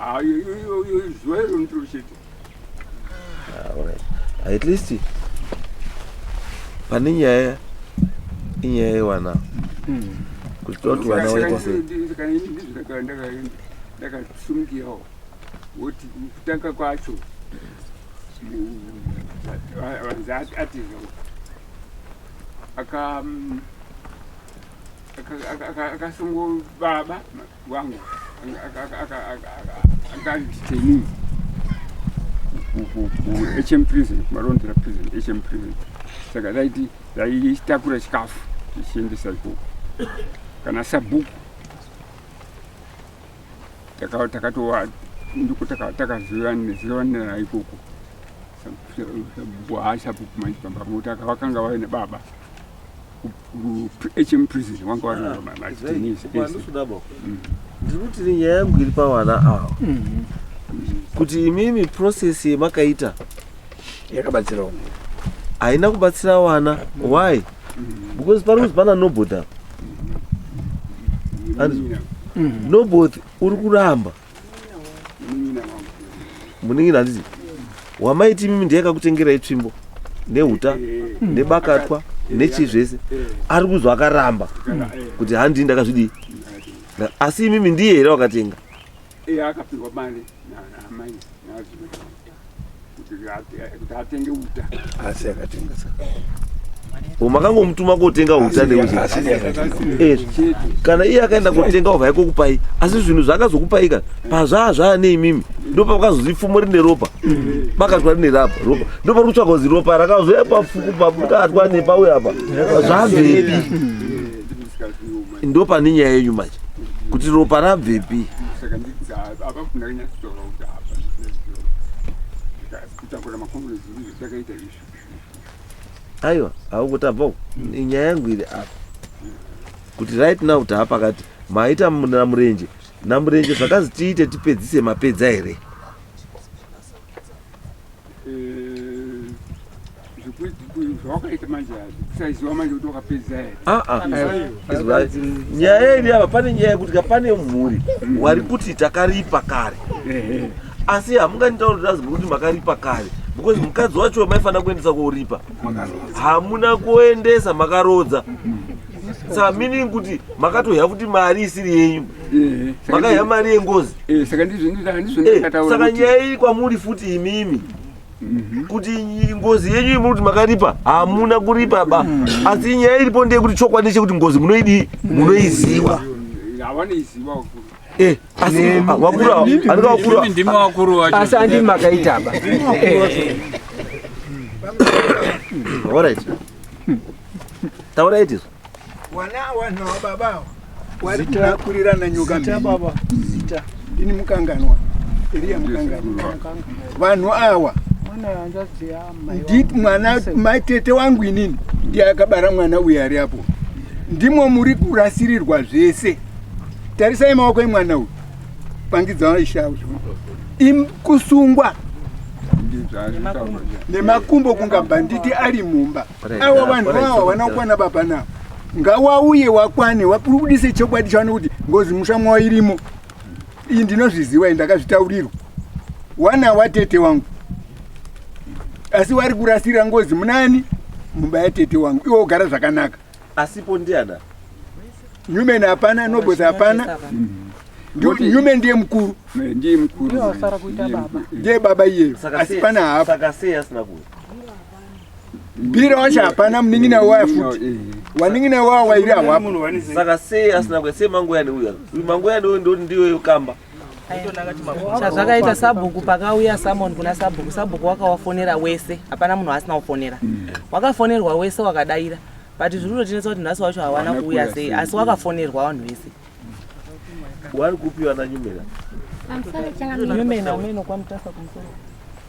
Ah, at least pane nyaya inyaya yevana hmm. kuti toda kuti vana vaita sei ndakasungirawo woti kutanga kwacho atiza akasungo baba wangu akanditeni kuhm prison kumarondera prison hm prison saka taiti taitakura chikafu tichiendesa ikoko kana sabhuku takatova ndiko takazivanira ikoko sabhuku haasabhuku manje pamba pamwe kuti vakanga vaine baba hm prison wanga vari ah, matenisi ndiri kuti nyaya yangu iri pavana ava mm-hmm. kuti imimi process yemakaita yakabatsira haina kubatsira vana why mm-hmm. because pari kuzi pana noboth apa mm-hmm. noboth uri kuramba munin'ina handiti wamaiti imimi ndiye akakutengerai tsvimbo nehuta eh. nebakatwa Nechii zvese ari kuzwa akaramba kuti handii ndakazvidii. Asi imimi ndiye here wakatenga? Iye akapihwa mari naamai naadzimai kuti atenge uta. Asi akatenga saka. Makangomutuma kotenga uta neuchi. Eh, kana iye akaenda kotenga obva yakokupai asi zvinhu zvaakazokupai ka pazvaa zvaane imimi ndopakazozi pfumo rine ropa bakatwa rine rapa ropa ndopari kutsvaga kuzi ropa rakazouya pafuku pakatwa nepauya apa zvabvepi ndopane nyaya yenyu manje kuti ropa rabvepi aiwa haukutabva uku nyaya yangu iri apa kuti right now taapakati maita namurenje namurenje zvakazi tiite tipedzise mapedza here zvawakaita manje kusaiziva manje kuti wakapedza here ah, ah. nyaya iri apa pane nyaya yekuti ka pane mhuri wari kuti takaripa kare asi hamunganditaurira kuti makaripa kare because mukadzi wacho maifanira kuendesa koripa hamuna kuendesa makarodza saka meaning kuti makatohya futi mari isiri yenyu makahya mari yengozi eh, saka eh, nyaya iri kwamuri futi imimi mhm. kuti ngozi yenyu imuri kuti makaripa hamuna kuripa ba mm. asi nyaya iripo ndeyekuti chokwadi chekuti ngozi munoidii munoiziva Eh, asi ah, wakuru anenge wakuru ndimi wakuru wacho asi andi makaita ba alright taura iti wana wana baba wari kunakurirana nyoka zita baba zita ndini mukanganwa Elia mukanganwa vanhu awa ndi mwana matete wangu inini ndiye akabara mwana uyu ari apo ndimo muri kurasirirwa zvese tarisai maoko emwana uyu pangidza isha kusungwa nemakumbo kunga bhanditi ari mumba awa vanhu awa vanakwana baba navo ngawauye wakwane wabudise chokwadi chaone kuti ngozi musha mwawo irimo iyi ndinozviziva iyi ndakazvitaurirwa wana watete wangu asi wari kurasira ngozi munani mumba yatete wangu iwe wogara zvakanaka asipo ndiana Newman hapana, Nobles hapana. Newman ndiye mukuru. Ndiye mukuru. Ndiye baba iyeyo. Asi pana hapo. Saka sei asina kuuya? Bira wacho hapana munin'ina waya futi. Eh. Wanin'ina waya wairi hawapo. Saka sei asina kuuya? Sei mangoya neuya? Uyu mangoya neuyu ndo ndiyo kamba. Chazvakaita sabhuku pakauya samon kuna sabhuku, sabhuku wakawafonera wese, hapana munhu asina kufonera. Wakafonerwa wese wakadaira. But zviri kutotinetsa kuti nhasi wacho hawana kuuya sei asi wakafonerwa vanhu vese. Wari kupi vana Nyumena? Pamusoro changamire. Nyumena ameno kwaMutasa kumusoro.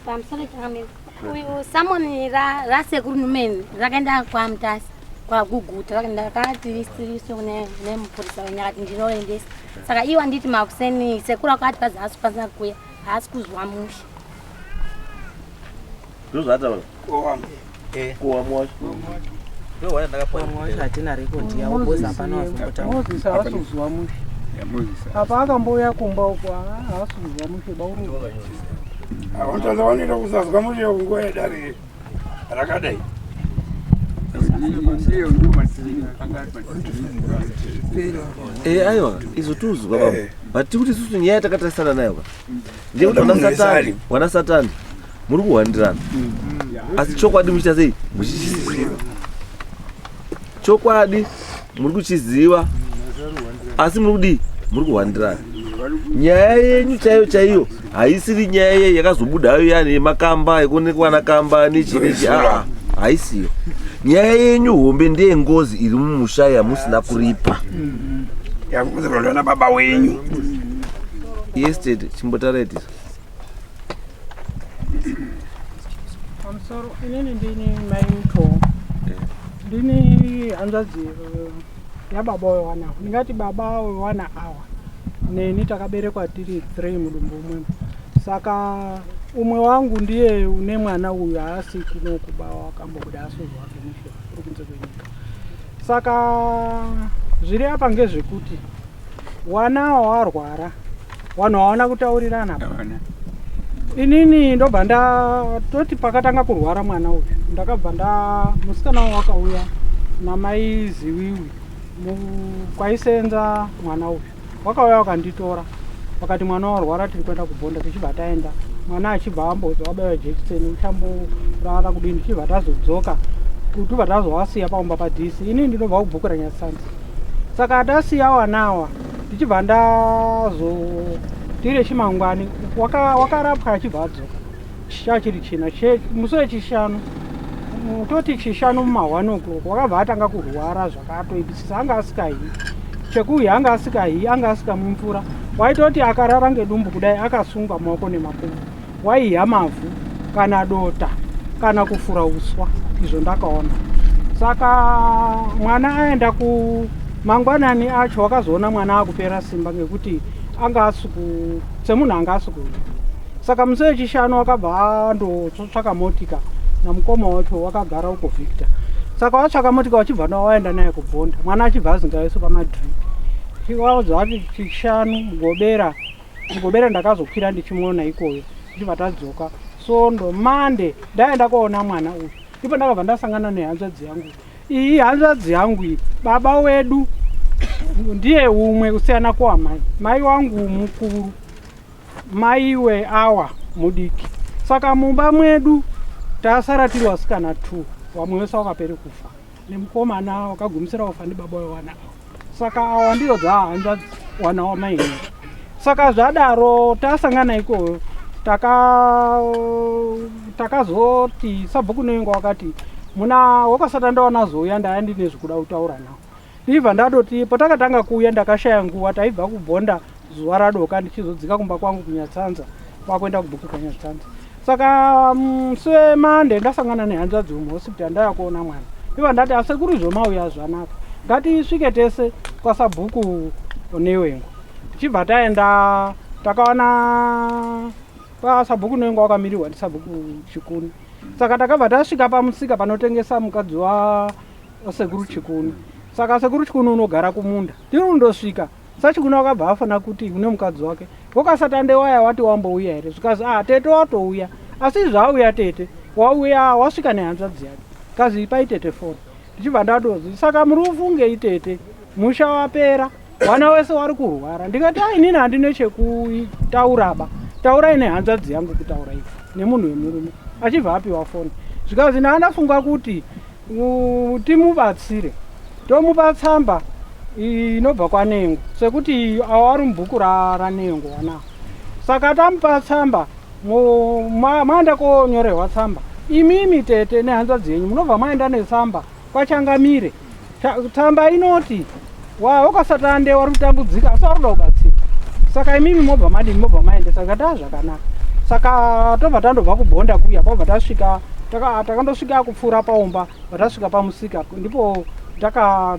Pamusoro changamire. Uyu samoni ra rasekuru Nyumena rakaenda kwaMutasa kwaGuguta rakaenda rakati riso ne nemupurisa wenyu akati ndinoendesa. Saka iwo anditi makuseni sekuru akati pazi haasi kukwanisa kuuya haasi kuzwa mushe. Ndozvaataura. Kowamu wacho. Kowamu wacho hatina record yawo because hapana wazombotaura. Moses haasi kuzwa mushe. Apa akambouya kumba uko haasi kuzwa mushe bauru. Avanotaura vanoita kusazwa mushe nguva yedare rakadai. Eh, aiwa izvo tuzwa baba but tiri kuti isusu nyaya yatakatarisana nayo ka ndeyekuti wana satani wana satani muri kuhwandirana asi chokwadi muchiita sei muchichiziva chokwadi muri kuchiziva asi muri kudii muri kuhwandirana nyaya yenyu chaiyo chaiyo haisiri nyaya ye yakazobudayo yani yemakamba yekuonekwa nakamba nechi nechi aa haisiyo nyaya yenyu hombe ndeyengozi iri mumusha yamusina kuripa yakuzoronda nababa wenyu yes tete chimbotaura tisa Pamusoro inini ndini mai Mutoo ndini hanzvadzi eh, yababa wewana awa ndingati baba wewana awa neni takaberekwa tiri three mudumbu umwemo saka umwe wangu ndiye une mwana uyu haasi kuno kuba wakambobuda asozwa wake mushe uri kunze kwenyika saka zviri apa ngezvekuti Wana awa warwara wanhu hawana kutaurirana pa. Inini ndobva ndatoti pakatanga kurwara mwana uyu ndakabva nda musikana wakauya namai Ziwiwi kwaisenza mwana uyu wakauya wakanditora wakati mwana warwara tiri kuenda kubhonda tichibva taenda mwana achibva ambodza wabaiwa jekiseni uchamborara kudini tichibva tazodzoka tobva tazowasiya paumba padc ini ndinobva kubhuku ranyatsanzi saka tasiya wanawa tichibva ndazo tire chimangwani wakarapwa achibva adzoka chachiri china musi wechishanu toti chishanu muma 1 o'clock wakabva atanga kurwara zvakatoipisisa anga asikahi chekuhi anga asikahi anga asikamwi mvura waitoti akarara ngedumbu kudai akasungwa maoko nemakumbo waiha mavhu kana dota kana kufura uswa izvo ndakaona saka mwana aenda ku mangwanani acho wakazoona mwana akupera simba ngekuti anga asiku semunhu anga asikuya saka musi wechishanu wakabva andotsvaka motika namukoma wacho wakagara uko Victor saka watsvaka motika wachibva waenda naye kubhonda mwana achibva azingaiswe pamadrip waudza wati chishanu mugobera mugobera ndakazokwira ndichimuona ikoyo tichibva tadzoka sondo mande ndaenda koona mwana uyu ndipo ndakabva ndasangana nehanzvadzi yangu iyi hanzvadzi yangu iyi baba wedu ndiye umwe kusiyana kwamai mai wangu mukuru mai weawa mudiki saka mumba mwedu tasara tiri vasikana 2 vamwe vese wakapere kufa nemukomana wakagumisira kufa ndibaba wewana awa saka awa ndiyo dzahanzvadzi wana wamaini saka zvadaro tasangana ikoyo takazoti sabhuku nengo wakati muna wakasata ndawana zouya ndaya ndine zvikuda kutaura nawo ndibva ndatoti patakatanga kuuya ndakashaya nguva taibva kubhonda zuva radoka ndichizodzika kumba kwangu kunyatsanza kwakuenda kubhuku kwanyatsanza saka musi wemande ndasangana nehanzvadzi muhospital ndaya kuona mwana ndibva ndati asekuru zvomauya zvanaka ngatisvike tese kwasabhuku newengo tichibva taenda takawana kwasabhuku newengo wakamirirwa ndisabhuku chikuni saka takabva tasvika pamusika panotengesa mukadzi wasekuru chikuni saka sekuru chikuni unogara kumunda ndiri kundosvika sachikuni wakabva afana kuti une mukadzi wake wakasatande waya wati wambouya here zvikazi ah tete watouya asi zvauya tete wauya wasvika nehanzvadzi yake kazi ipai tete foni ndichibva ndatozi saka muri ufungei tete musha wapera vana wese wari kurwara ndikati a inini handine chekutauraba taurai nehanzvadzi yangu kutaura ivo nemunhu wemurume achibva apiwa foni zvikazi ndaandafunga kuti timubatsire tomupa tsamba inobva kwanengo sekuti awo ari mubhuku ranengo wanawo saka tamupa tsamba maenda konyorerwa tsamba imimi tete nehanzvadzi yenyu munobva maenda netsamba kwachangamire tsamba inoti wakasatande wari kutambudzika asi wari kuda kubatsira saka imimi mobva madini mobva maendesa tikati a zvakanaka saka tobva tandobva kubhonda kuya kwabva tasvika takandosvika kupfuura paumba vatasvika pamusika ndipo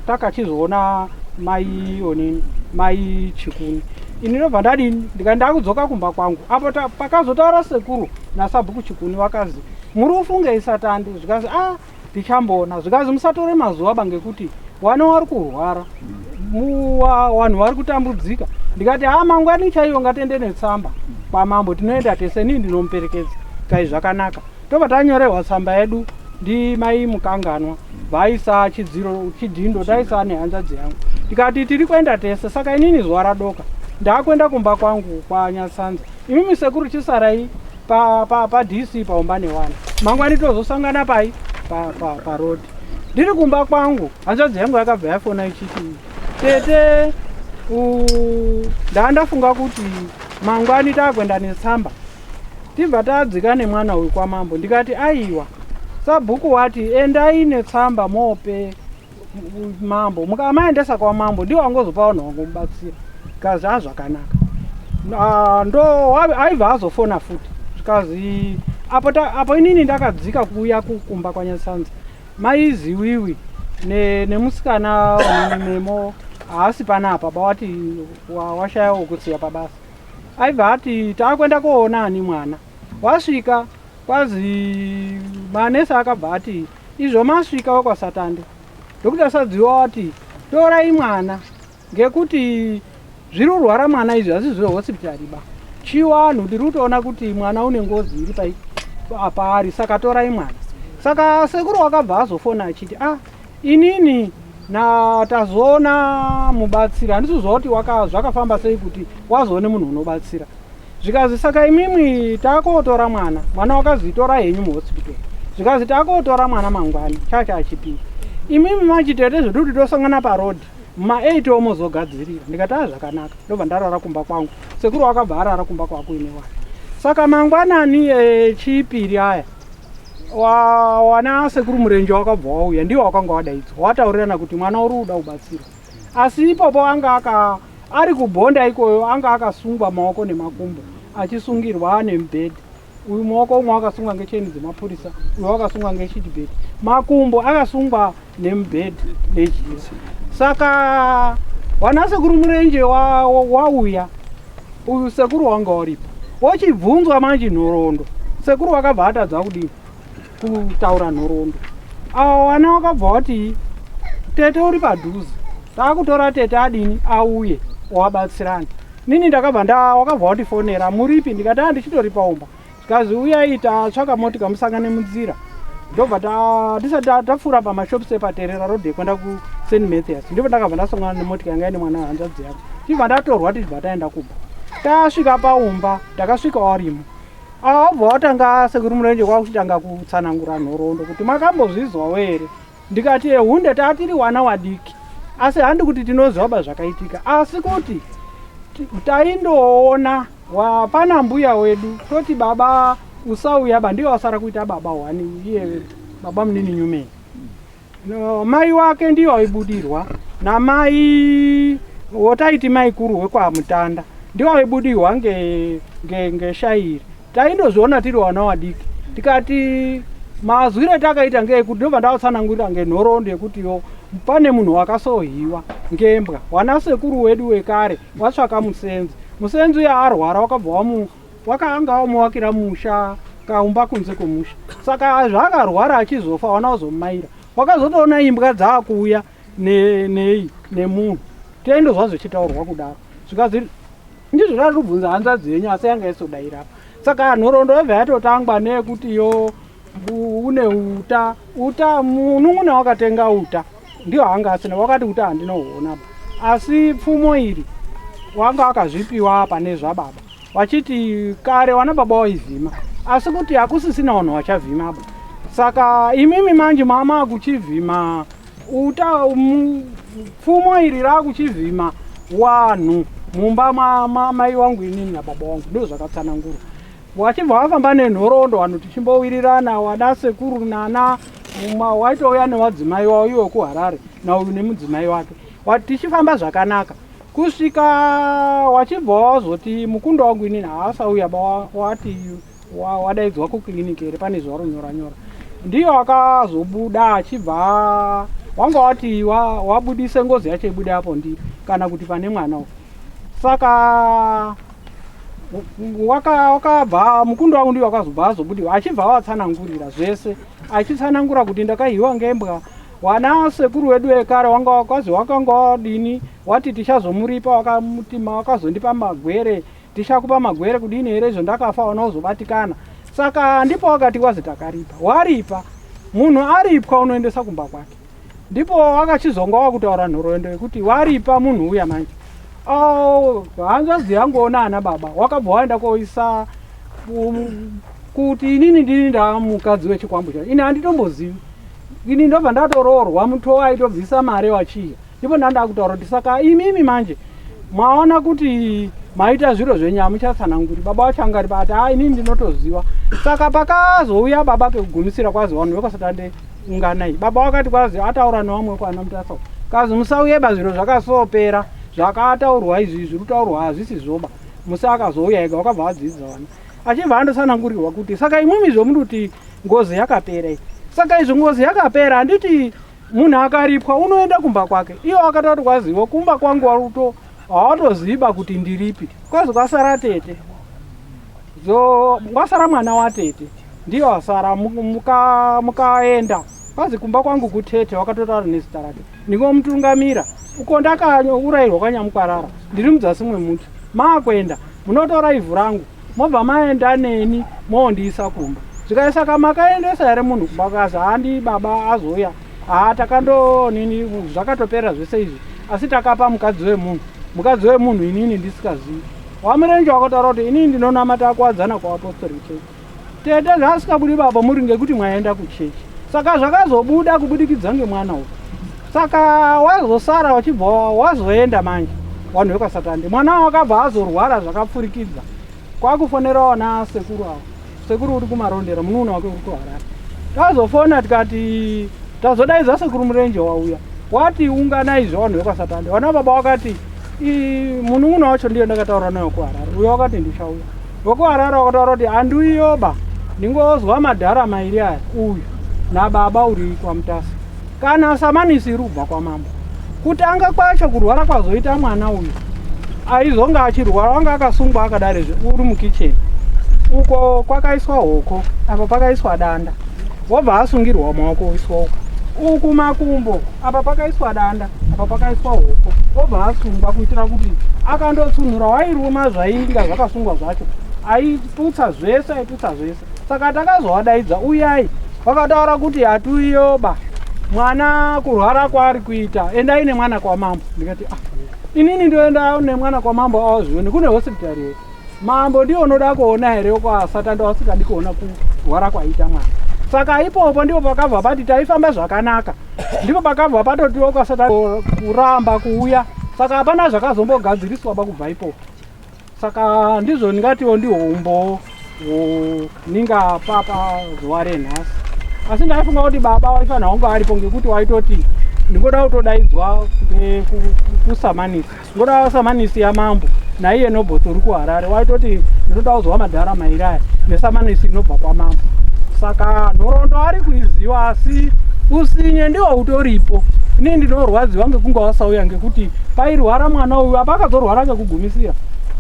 takachizoona mai onini mai chikuni ini ndobva ndadini ndikati ndakudzoka kumba kwangu apo pakazotaura sekuru nasabhuku chikuni vakazi muri ufungei satande zvikazi a ah, tichamboona zvikazi musatore mazuva ba ngekuti wana wari kurwara vanhu vari kutambudzika ndikati ha mangwani chaiyo ngatende netsamba kwamambo tinoenda tese inini ndinomuperekedza kai zvakanaka tobva tanyorerwa tsamba yedu ndimai mukanganwa vaisa chidziro chidhindo taisa nehanzvadzi yangu ndikati tiri kuenda tese saka inini zuva radoka ndakuenda kumba kwangu kwanyatsanza imimi sekuru chisarai pa pa pa DC paumba newana mangwani tozosangana pai pa pa pa road ndiri kumba kwangu hanzvadzi yangu yakabva yafona ichiti tete ndandafunga kuti mangwani takuenda netsamba tibva tadzika nemwana uyu kwamambo ndikati aiwa sabhuku wati endai netsamba mope mambo mukamaendesa kwamambo ndiwo angozopa vanhu vangomubatsira kazi azvakanaka ah, ndo aibva azofona futi zvikazi apo, apo inini ndakadzika kuuya kukumba kwanyatsanza maiziwiwi nemusikana ne nemo haasi panapa bawati washaya wokutsiya pabasa aibva ati taakuenda koona ani mwana wasvika kwazi manesi akabva ati izvo masvika wekwasatande ndokuti asadziwa wati torai mwana ngekuti zviri kurwara mwana izvi asi zvehospitari ba chiwanhu tiri kutoona kuti mwana une ngozi iri pai paari saka torai mwana saka sekuru wakabva azofona achiti ah Inini na tazoona mubatsiri handisi kuziva kuti zvakafamba sei kuti wazoone munhu unobatsira. Zvikazi saka imimwi takotora mwana, mwana wakazi torai henyu muhospital. Zvikazi takotora mwana mangwani chacha achipiri. Imimi manje tete zvedu kuti tosangana paroad muma 8 omozogadzirira. Ndikati a zvakanaka ndobva ndarara kumba kwangu. Sekuru wakabva arara kumba kwako ine wana. Saka mangwanani echipiri aya wa, wana sekuru Murenje wakabva wauya ndiwo wakanga wadaidzwa wataurirana kuti mwana uri kuda kubatsirwa. Asi ipopo anga aka ari kubhonda ikoyo anga akasungwa maoko nemakumbo achisungirwa nemubhedhi. Uyu maoko umwe wakasungwa ngecheni dzemapurisa, uyu wakasungwa ngeshitibhedhi. Makumbo akasungwa nemubhedhi nejira. Saka wana sekuru Murenje wauya wa uyu sekuru wanga uripo. Wochibvunzwa manje nhoroondo. Sekuru wakabva atadza kudini? Kutaura nhoroondo. Awa wana wakabva wati tete uri padhuze. Takutora tete adini auye wabatsirana. Nini ndakabva nda wakabva wandifonera muripi ndikati ah ndichitori paumba. Zvikanzi uyai tatsvaka motika musangane munzira. Ndobva ta tisati tapfuura pamashops epaTerera road yekuenda ku St Mathias. Ndipo ndakabva ndasangana nemotika yanga ine mwana hanzvadzi yangu. Tichibva ndatorwa tichibva taenda kumba. Tasvika paumba ndakasvika warimo. Ava wabva watanga sekuru Murenje kwakuchitanga kutsanangura nhoroondo kuti makambozvizwawo here. Ndikati ehunde tatiri wana wadiki asi handi kuti tinoziva ba zvakaitika asi kuti taindoona pana mbuya wedu toti baba usauya ba ndiyo wasara kuita baba wani iye baba munini Newman. No, mai wake ndiyo aibudirwa namai wotaiti mai kuru wekwaMutanda ndiwo aibudirwa ngeshairi nge, nge taindozviona tiri wana wadiki tikati mazwire takaita ngeekuti ndobva ndavatsanangurira ngenhoroondo yekuti yo pane munhu wakasohiwa ngembwa wana sekuru wedu wekare watsvaka musenzi musenzi uya arwara wakabva wamu wakaanga wamuwakira musha kaumba kunze kwemusha saka zvaakarwara achizofa wana wazomumaira wakazotoona imbwa dzaakuuya nei nemunhu taindozva zvichitaurwa kudaro zvikazi ndizvo zvatobvunza hanzvadzi yenyu asi yanga isodaira apa saka nhoroondo yobva yatotangwa neyekuti yo une uta uta munun'una wakatenga uta ndiyo anga asina wakati uta handinohuona asi pfumo iri wanga akazvipiwa pane zvababa vachiti kare wana baba waivhima asi kuti hakusisina vanhu vachavhima ba saka imimi manje mama kuchivhima uta pfumo iri rakuchivhima wanhu mumba mamai wangu inini nababa wangu ndo zvakatsanangurwa wachibva wafamba nenhoroondo vanhu tichimbowirirana wana sekuru nana waitouya newadzimai wavo iwe kuharare nauyu nemudzimai wake tichifamba zvakanaka kusvika wachibva wazoti mukunda wangu inini haasauya ba wati wadaidzwa kuclinic here pane zuva ronyora nyora ndiyo akazobuda achibva wanga wati wabudise ngozi yacho ibude apo ndi kana kuti pane mwana uyu saka wakabva mukundo wangu ndiyo wakazobva azobudiwa achibva awatsanangurira zvese achitsanangura kuti ndakahiwa ngembwa Wana sekuru wedu wekare wanga wakazi wakanga wadini wati tichazomuripa wakamuti wakazondipa magwere tichakupa magwere kudini here izvo ndakafa wana uzobatikana saka ndipo wakati wazi takaripa waripa munhu aripwa unoendesa kumba kwake ndipo wakachizonga wakutaura nhoroondo yekuti waripa munhu uya manje oh, hanzvadzi yangu ona ana baba wakabva waenda koisa um, kuti inini ndini ndamukadzi wechikwambo chacho ini handitombozivi ini ndobva ndatoroorwa mutowa aitobvisa mari wachiya ndipo ndandakutaura kuti saka imimi manje maona kuti maita zviro zvenyu hamuchatsananguri baba wacho anga ari bati ha inini ndinotoziva saka pakazouya baba pekugumisira kwazi vanhu vekwasatande unganai baba wakati kwazi ataura nevamwe kwana mutasa kazi musauye ba zviro zvakasopera zvakataurwa izvi zviri kutaurwa hazvisi zvoba musi akazouya ega wakabva adzidza vana achibva andotsanangurirwa kuti saka imwimi zvomuri kuti ngozi yakapera iyi saka izvo ngozi yakapera handiti munhu akaripwa unoenda kumba kwake iwo akatoti kwazivo kumba kwangu waruto hawatoziva kuti ndiripi kwazi kwasara tete zo kwasara mwana watete ndiyo asara mukaenda muka kwazi kumba kwangu kutete wakatotaura nezita rake ndingomutungamira uko ndakaurayirwa kwanyamukwarara ndiri mudzasi mwemuti maakuenda munotora ivhu rangu mobva maenda neni moondiisa kumba zvikai saka makaendesa here munhu kumba kazi handi baba azouya Haa takandonini zvakatopera zvese izvi asi takapa mukadzi wemunhu mukadzi wemunhu inini ndisikazivi wamurenje wakataura kuti inini ndinonamata kuwadzana kuapostori church tete zvaasikabudi baba muri ngekuti mwaenda kuchechi saka zvakazobuda kubudikidza ngemwana uyu saka wazosara wachibva wazoenda manje vanhu vekwasatande mwana wakabva azorwara zvakapfurikidza Kwakufonera wana sekuru avo. Sekuru uri kumarondera munuuna wake uri kuHarare. Tazofona tikati tazodaidza sekuru Murenje wauya. Wati unganai zve vanhu vekwaSatande. Vana baba wakati munun'una wacho ndiye ndakataura naye kuHarare. Uyo wakati ndichauya. Wekuharare wakataura kuti handiuyoba ndingozwa madhara mairi aya uyu nababa uri kwaMutasa. Kana samanisi iri kubva kwamambo. Kutanga kwacho kurwara kwazoita mwana uyu aizonga achirwara wanga akasungwa akadarezve uri mukicheni uko kwakaiswa hoko apa pakaiswa danda wobva asungirwa maoko oiswa uko uku makumbo apa pakaiswa danda apa pakaiswa hoko wobva asungwa kuitira kuti akandotsunhura wairuma zvainga zvakasungwa zvacho aiputsa zvese aiputsa zvese Saka takazovadaidza uyai, vakataura kuti hatuiyoba mwana kurwara kwaari kuita, endai nemwana kwamambo. Ndikati ah, inini ndoenda nemwana kwamambo awazvione kune hospitari here? Mambo ndiye unoda kuona here kwasatando asingadi kuona kurwara kwaita mwana. Saka ipopo ndipo pakabva pati taifamba zvakanaka, ndipo pakabva patotiwo kwasatando kuramba kuuya. Saka hapana zvakazombogadziriswa pakubva ipopo. Saka ndizvo ndingatiwo ndihwo umbowo hwondingapa pazuva renhasi. Asi ndaifunga kuti baba waifanira kunge aripo ngekuti waitoti ndingoda kutodaidzwa kusamanisi ngoda samanisi yamambo naiye nobotsi uri kuharare waitoti ndinoda kuzwa madhara mairi aya nesamanisi inobva kwamambo saka nhoroondo ari kuiziva asi usinye ndiwo utoripo ini ndinorwadziwa ngekunge wasauya ngekuti pairwara mwana uyu apa akazorwara ngekugumisira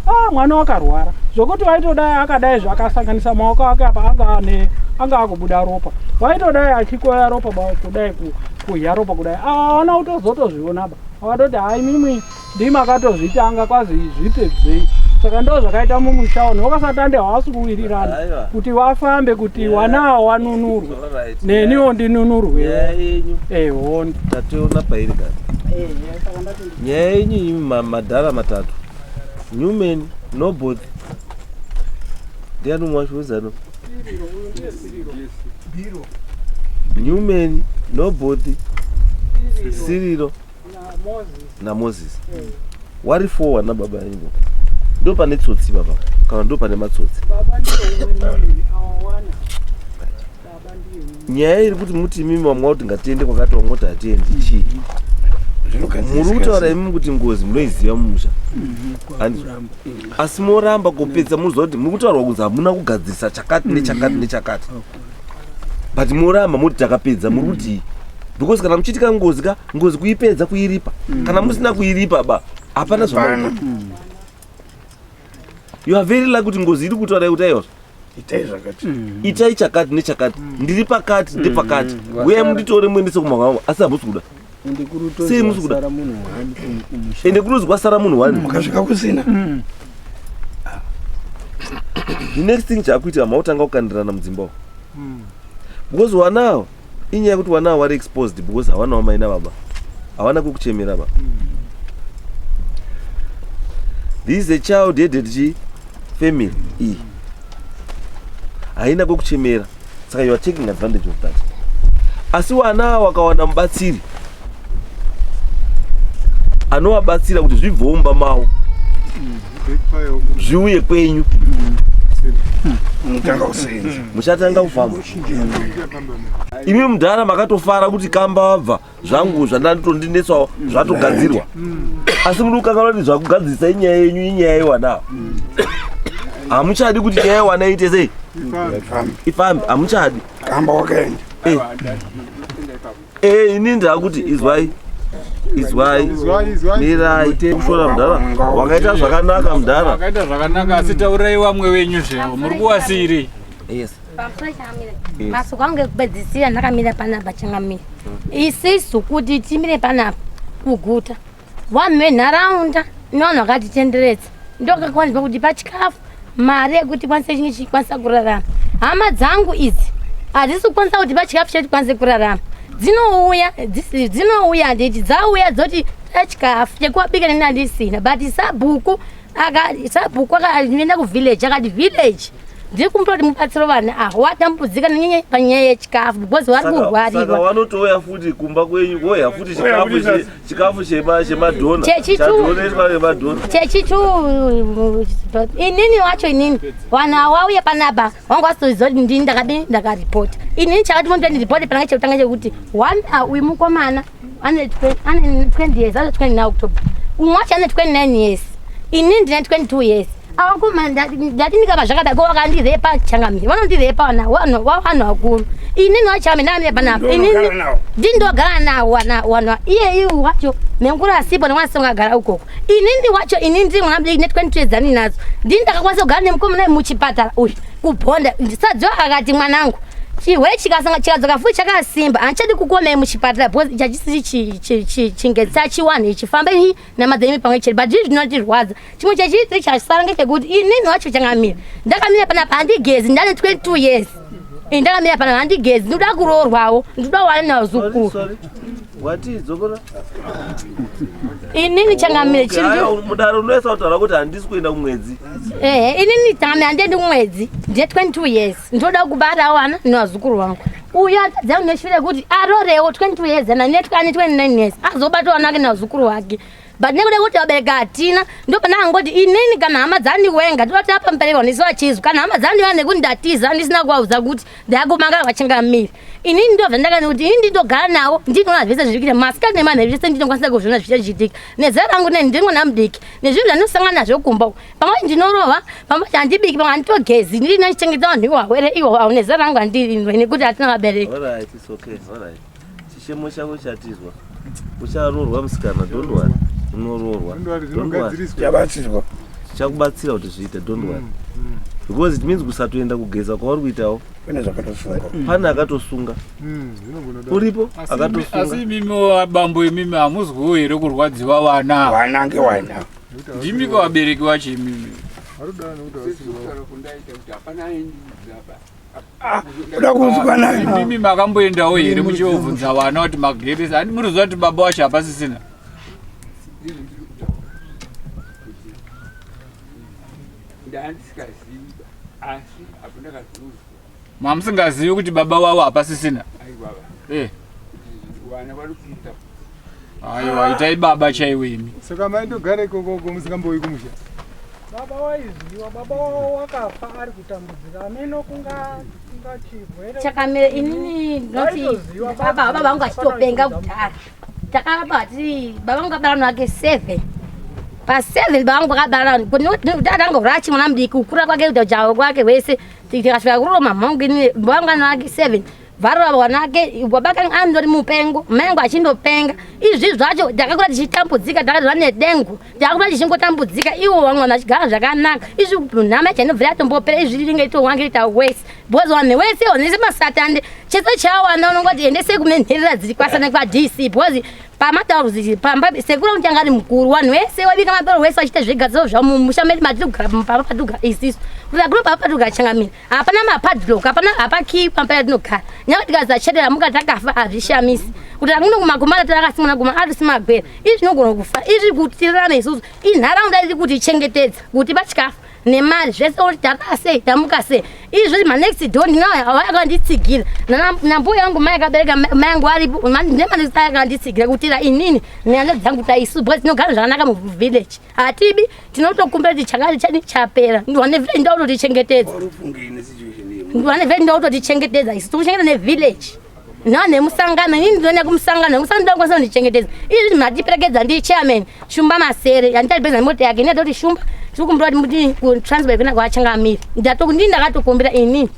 ah, mwana wakarwara zvokuti waitodai akadai zvakasanganisa maoko ake apa anga ane anga akubuda ropa waitodai achikoya ropa kudai kuhya ropa kudai awana kutozotozviona ba akatoti hai mimwi ndimakatozvitanga kwazi zvipedzei saka ndo zvakaita mumusha uno wakasatande hawasi kuwirirana kuti wafambe kuti wanawo wanunurwe neniwo ndinunurwe ehondo tatoona pairi kati nyaya yenyu imi madhara matatu newman noboth ndiani umwe wacho wezano newman noboth siriro namoses wari four wana baba ingo ndo pane tsotsi baba kana ndo pane matsotsi nyaya iri kuti muti imimi vamwe kuti ngatiende kwakati vamwe kuti hatiendi chii muri kutaura imimi kuti ngozi munoiziva mumusha mm-hmm. asi moramba kupedza muziva kuti muri kutaurwa kunzi hamuna kugadzirisa chakati nechakati nechakati but moramba moti takapedza muri kutii because kana muchiitika ngozi ka ngozi kuipedza kuiripa mm. kana musina kuiripa ba hapana zvamaita mm. you are very lucky kuti ngozi iri kutaura kuti aiwa itai zvakati mm. itai chakati nechakati ndiri pakati ndepakati uyai munditore muendese kumhaka asi hamusi kuda sei musi kuda ende kunozi kwasara munhu wani mukasvika kusina the next thing chaakuitika mautanga kukandirana mudzimba umu because wanawo inyaya yekuti wanawo wari exposed because hawanawo mai nababa hawana kwekuchemera ba this is a child headed chi family iyi haina kwekuchemera saka you are taking advantage of that asi wana wakawana mubatsiri anovabatsira kuti zvibve mumba mavo zviuye kwenyu muchatanga kufamba imi mudhara makatofara kuti kamba wabva zvangu zvandandotondinetsawo zvatogadzirwa asi muri kukanganwa kuti zvakugadzirisa inyaya yenyu inyaya yewana hamuchadi kuti nyaya yewana iite sei ifambe hamuchadi kamba wakaenda eh. Eh, ini ndakuti izwai izwai mirai kushora mudhara wakaita zvakanaka mudhara wakaita zvakanaka asi taurai vamwe venyu zve muri kuwasiri yes Masuku angu ekupedzisira ndakamira panapa changamira. Isisu kuti timire panapa kuguta. Vanhu venharaunda nevanhu vakatitenderedza ndokakwanisa kuti pachikafu mari yekuti tikwanise chinge chikwanisa kurarama. Hama dzangu idzi hadzisi kukwanisa kuti pachikafu chedu tikwanise kurarama. Dzinouya dzinouya handiti dzauya dzoti chikafu chekuwabika neni handisina but sabhuku sabhuku akaenda kuvillage akati village ndiri kumupa kuti mubatsiro vana ava watambudzika nenyaya panyaya yechikafu because vari kurwarirwa. Vanotouya futi kumba kwenyu voya futi chikafu chemadhona chadoneswa nemadhona. Chechitu inini wacho inini vanhu awauya panapa wanga wasitoziva kuti ndini ndakadini ndakaripota inini chakati munhu ndiripoti pananga chekutanga chekuti one uyu mukomana ane 20 years azo 29 October umwe wacho ane 29 years inini ndine 22 years awakoma ndati ndikava zvakadai ko vakandirepa changamire vanondirepa vana vanhu vakuru inini wachangamire ndakamira panapa inini ndindogara nawo wana wana iye iye wacho menguru asipo nemwana singagara ukoko inini wacho inini ndiri mwana mudiki ne 22 years dzandinadzo ndini ndakakwanisa kugara nemukomana muchipatara uyu kubhonda ndisadziwa akati mwanangu chirwere chikasanga chikadzoka futi chakasimba handichadi kukuonai muchipatara because chachisiri chinge chachiwanhu ichi fambai nama dzenyu pamwe chete but zvii zvinotirwadza chimwe chechitiri chasara ngechekuti inini wacho changamira ndakamira panapa handigezi ndane 22 years ini ndakamira panapa handigezi ndinoda kuroorwawo ndinoda kuwana nazukuru Wati dzokora. Inini changamire chiri. Mudaro unoisa kutaura kuti handisi kuenda kumwedzi. Eh, inini changamire handiendi kumwedzi. Ndine 22 years. Ndoda kubata wana nevazukuru vangu. Uyo atadza kuneshure kuti arorewo 22 years ana ane 29 years. Azobata wana wake nevazukuru vake. But nekuda kuti vabereki hatina ndopana angoti inini kana hama dzandiwenga toda kuti apa mubereki wanisi vachizwa kana hama dzandiwenga nekuti ndatiza ndisina kuvaudza kuti ndakumangara vachingamiri inini ndobva ndakani kuti ini ndindogara navo ndinoona zvese zviri kuita masikati nemanheru zvese ndinokwanisa kuzviona zvichachiitika nezera rangu neni ndiri mwana mudiki nezvinhu zvandosangana nazvo kumba uku pamwe ndinorova pamwe handibiki pamwe handitogezi ndiri ndichengeta vanhu iwawere iwo nezera rangu handiri nekuti hatina vabereki Chichemo chako chatizwa. Ucharoorwa musikana, don't worry. Unoroorwa. Don't worry. Chabatsirwa. Chakubatsira kuti zviite, don't worry. Because it means kusatoenda kugeza kwauri kuitawo. Pane zvakatosunga. Pane akatosunga. Uripo akatosunga. Asi imimi bambo imimi hamuzwiwo here kurwadziwa vana? Vana ngewana. Ndimi ko vabereki vacho imimi. Kuda kunzwa nani? Imimi makamboendawo here muchiobvunza vana kuti mageresi handi munoziva kuti baba wacho hapasisina? Mamusingazivi kuti baba wavo hapasisina? Eh. Aiwa itai baba chaiwo imi. Saka maindogara ikoko uko musingambouyi kumusha? Baba waiziwa, baba wavo wakafa ari kutambudzika ameno kunga kunga chirwere. Chakamira inini ndinoti baba baba vangu achitopenga kudhara. Takaramba hatiri baba vangu akabara vanhu vake 7. Pa 7 baba vangu vakabara vanhu kudhara angorwa achi mwana mudiki kukura kwake kuita ujaha kwake hwese tikasvika kuroma mhangu inini baba vangu vana vake 7. Varova wanake baba kangu andori mupengo mai angu achindopenga izvi zvacho takakura tichitambudzika takazva nedengu takakura tichingotambudzika iwo vamwe vanhu vachigara zvakanaka izvi nhama yacho inobvira yatombopera izvi ringe itowange ita wese because vanhu wese vanhu vese masatande chese chawana unongoti endesei kune nherera dziri kwasana kwadc because pamataurzi pamba sekuru angu tanga ari mukuru vanhu vese vaibika mapero wese vachiita zvegadziro zvavo mumusha medu matiri kugara pamba patiri kugara isisu kuti akuna pamba patiri kugara changamira hapana mapadlock hapana hapakii pamba yatinogara nyangwe tikazachetera muka takafa hazvishamisi kuti akuno kumakumana takasimana guma arisi magwera izvi zvinogona kufa izvi kuti tirarame isusu inharaunda iri kuti chengetedza kuti pachikafu nemari zvese oti takaa sei tamuka sei izvi manext door ndinawo akanditsigira nambuya yangu mai akabereka mai yangu aripo nemanext akanditsigira kutira inini neana dzangu taisu because tinogara zvakanaka muvillage hatibi tinotokumbira kuti chakati chadi chapera ndiwane village ndautotichengetedza ndiwane village ndautotichengetedza isu tikuchengeta nevillage No nemusangano inini ndinoenda kumusangano musangano ndakwanisa kundichengetedza izvi matiperekedza ndi chairman Shumba Masere yanditapedza nemota yake ini atoti Shumba tiri kumbira kuti muti kutransport kuenda kwachangamire ndato ndini ndakatokumbira inini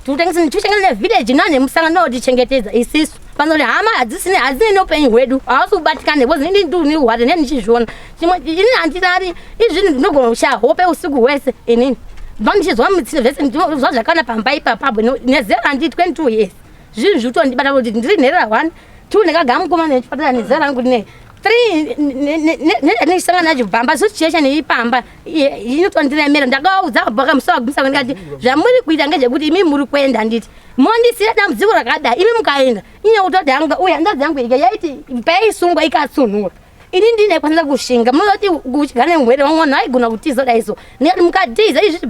tikutengesa tichengeta nevillage no nemusangano ndautichengetedza isisu panoti hama hadzisine hadzine neupenyu hwedu hausi kubatikana because ini ndinirwara ne ndichizviona chimwe ini handirari izvi ndinogona kushaya hope usiku hwese inini vandichizwa mitsine zvese ndinozwa zvakana pamba ipapapo nezera handi 22 years zvinhu zviri kutondibata kuti ndiri nherera one two ndakagara mukomana nechipatara nezera rangu rine 3 nezvanisangana nacho pamba situation iri pamba inotondiremera. Ndakaudza bakamusa ndikati zvamuri kuita ngezvekuti imi muri kuenda handiti mondisiira dambudziko rakadai, imi mukaenda inyaya kutoti hanga uye hanzvadzi yangu ika yaiti paisungwa ikatsunhura, ini ndine kwanisa kushinga. Munoti kuchigara nemurwere wamwe vanhu aigona kutiza dai so, ndikati mukatiza izvi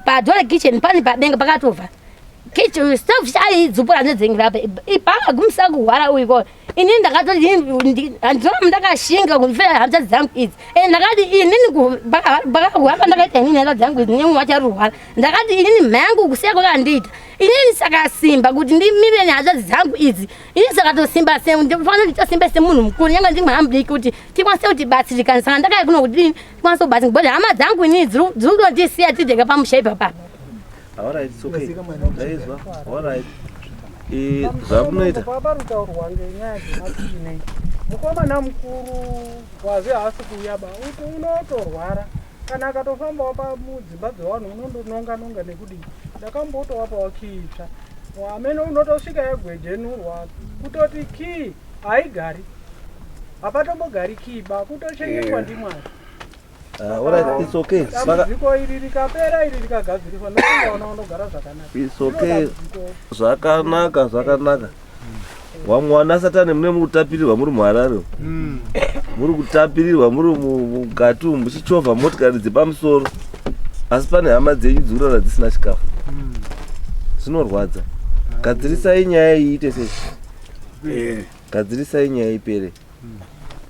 padore kitchen pane padenga pakatobva kitchen stove chaidzupura nedzengera apa ipakagumisa kurwara uiko. Ini ndakatoti handinoa ndakashinga kufira hanzvadzi dzangu idzi. E ndakati inini pakarwara pandakaita inini hanzvadzi dzangu idzi nemumwe wacharurwara, ndakati inini mha yangu kusiya kwakandiita inini saka simba kuti ndimire nehanzvadzi dzangu idzi. Ini saka tosimba fanira nditosimba semunhu mukuru nyange ndiri mwana mudiki kuti tikwanise kutibatsirikana. Saka ndakaya kuno kuti tikwanise kubatsirika because hama dzangu inini dziri kutondisiya tiri pamusha ipapapa. Alright, it's okay. Ndaizwa. Alright. Eh, zvamunoita. Parutaurwa ngenyaya dzematii, mukomana mukuru wazi haasi kuuya ba uku unotorwara, kana akatofambawo pamudzimba dzevanhu unondononga nonga nekudii. Ndakambotowapawo kii itsva amene unotosvika yagwejenurwa, kutoti kii haigari, hapatombogari kii ba, kutochengetwa ndimwari. Ah, alright, it's okay. Saka Dambudziko iri rikapera, iri rikagadziriswa, nokungaona unogara zvakanaka. It's okay. Zvakanaka, zvakanaka. Wamwe wana satani mune muri kutapirirwa muri muHarare. Muri kutapirirwa muri mukati umu muchichovha motikari dzepamusoro. Asi pane hama dzenyu dzikurara dzisina chikafu. Zvinorwadza. Gadzirisai nyaya iyi iite sei? Gadzirisai nyaya ipere.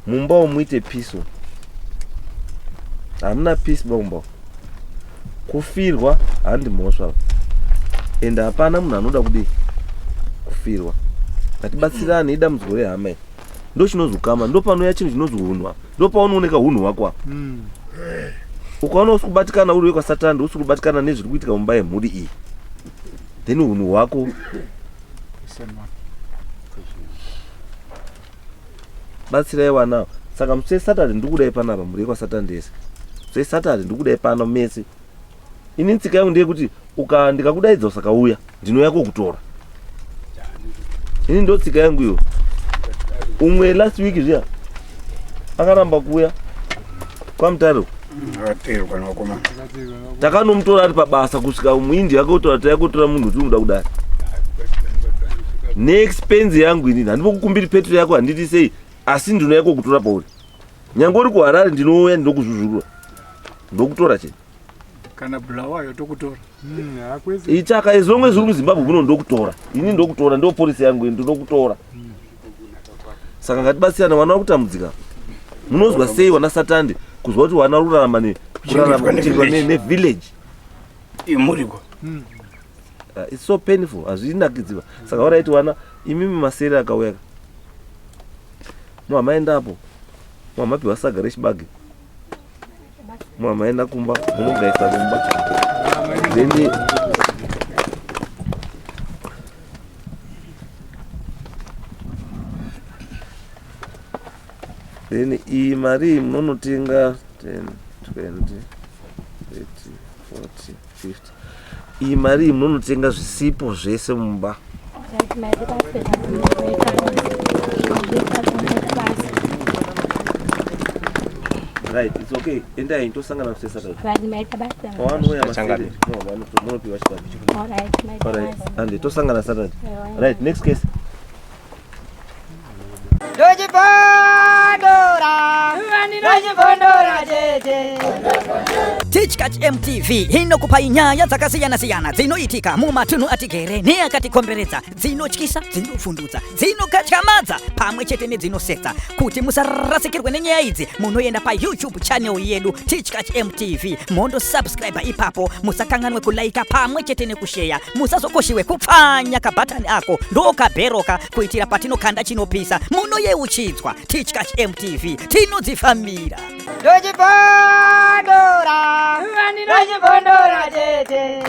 Mumba umu muite peace. Hamuna peace mumba. Kufirwa handi mhosva. Ende hapana munhu anoda kudii kufirwa. Ngatibatsirane, idambudziko rehama iri. Ndo chinonzi ukama, ndo panouya chinhu chinonzi hunhu apa. Ndo paunooneka hunhu hwako apa. Ukaona usi kubatikana uri wekwaSatani, usi kubatikana nezviri kuitika mumba yemhuri iyi. Then hunhu hwako batsirai vana. Saka musi weSaturday ndikudai panapa, mhuri yekwaSatani yese. Musi weSaturday ndikudai pano mese. Ini tsika yangu ndeyekuti uka ndikakudaidza usakauya, ndinouya kokutora. Ini ndo tsika yangu iyo. Umwe last week zviya akaramba kuuya kwaMutare. Akateerwa nevakomana. Takanomutora ari pabasa kusvika muIndia, akakutora tayakutora munhu kuti unoda kudai neexpense yangu. Inini handimbokukumbiri petro yako, handiti sei, asi ndinouya kokutora pauri. Nyange uri kuHarare ndinouya, ndinokuzvuzvurura, ndokutora chete. Kana Bulawayo tokutora. Ichaka as long as uri muZimbabwe muno ndokutora ini, ndokutora, ndo policy yangu ini, ndinokutora. Saka ngatibatsirane, vana vari kutambudzika. Munozwa sei wana Satande kuzwa kuti wana uri kurarama kurarama kuchengetwa nevillage Imuriko. It's so painful, hazvinakidziwa. Saka alright wana, imimi maseri akauya ka muhamaendapo, muhamapiwa saga rechibage, muhamaenda kumba munogaisa kumba, then iyi mari iyi munonotenga 10 20 30 40 50. Iyi mari iyi munonotenga zvisipo zvese mumba. Right, maita basa. Maita basa. Right, it's okay, endai, tosangana musi weSaturday. Right, maita basa. Pavanouya masere munopiwa chibage. All right, maita Alright, basa. and tosangana Saturday. Alright. Right, next case. Ndochipondora, ndochipondora chete. Tichkach MTV inokupai nyaya dzakasiyana-siyana dzinoitika mumatunhu atigere neakatikomberedza, dzinotyisa, dzinovhundutsa, dzinokatyamadza pamwe chete nedzinosetsa. Kuti musarasikirwe nenyaya idzi, munoenda paYouTube channel yedu Tichkach MTV, mondosubscribe ipapo. Musakanganwe kulaika pamwe chete nekusheya. Musazokoshiwe kupfanya kabhatani ako ndokabheroka, kuitira patinokanda chinopisa munoyeuchidzwa. Tichkach MTV, tinodzifambira. Ndochipondora, ndochipondora chete.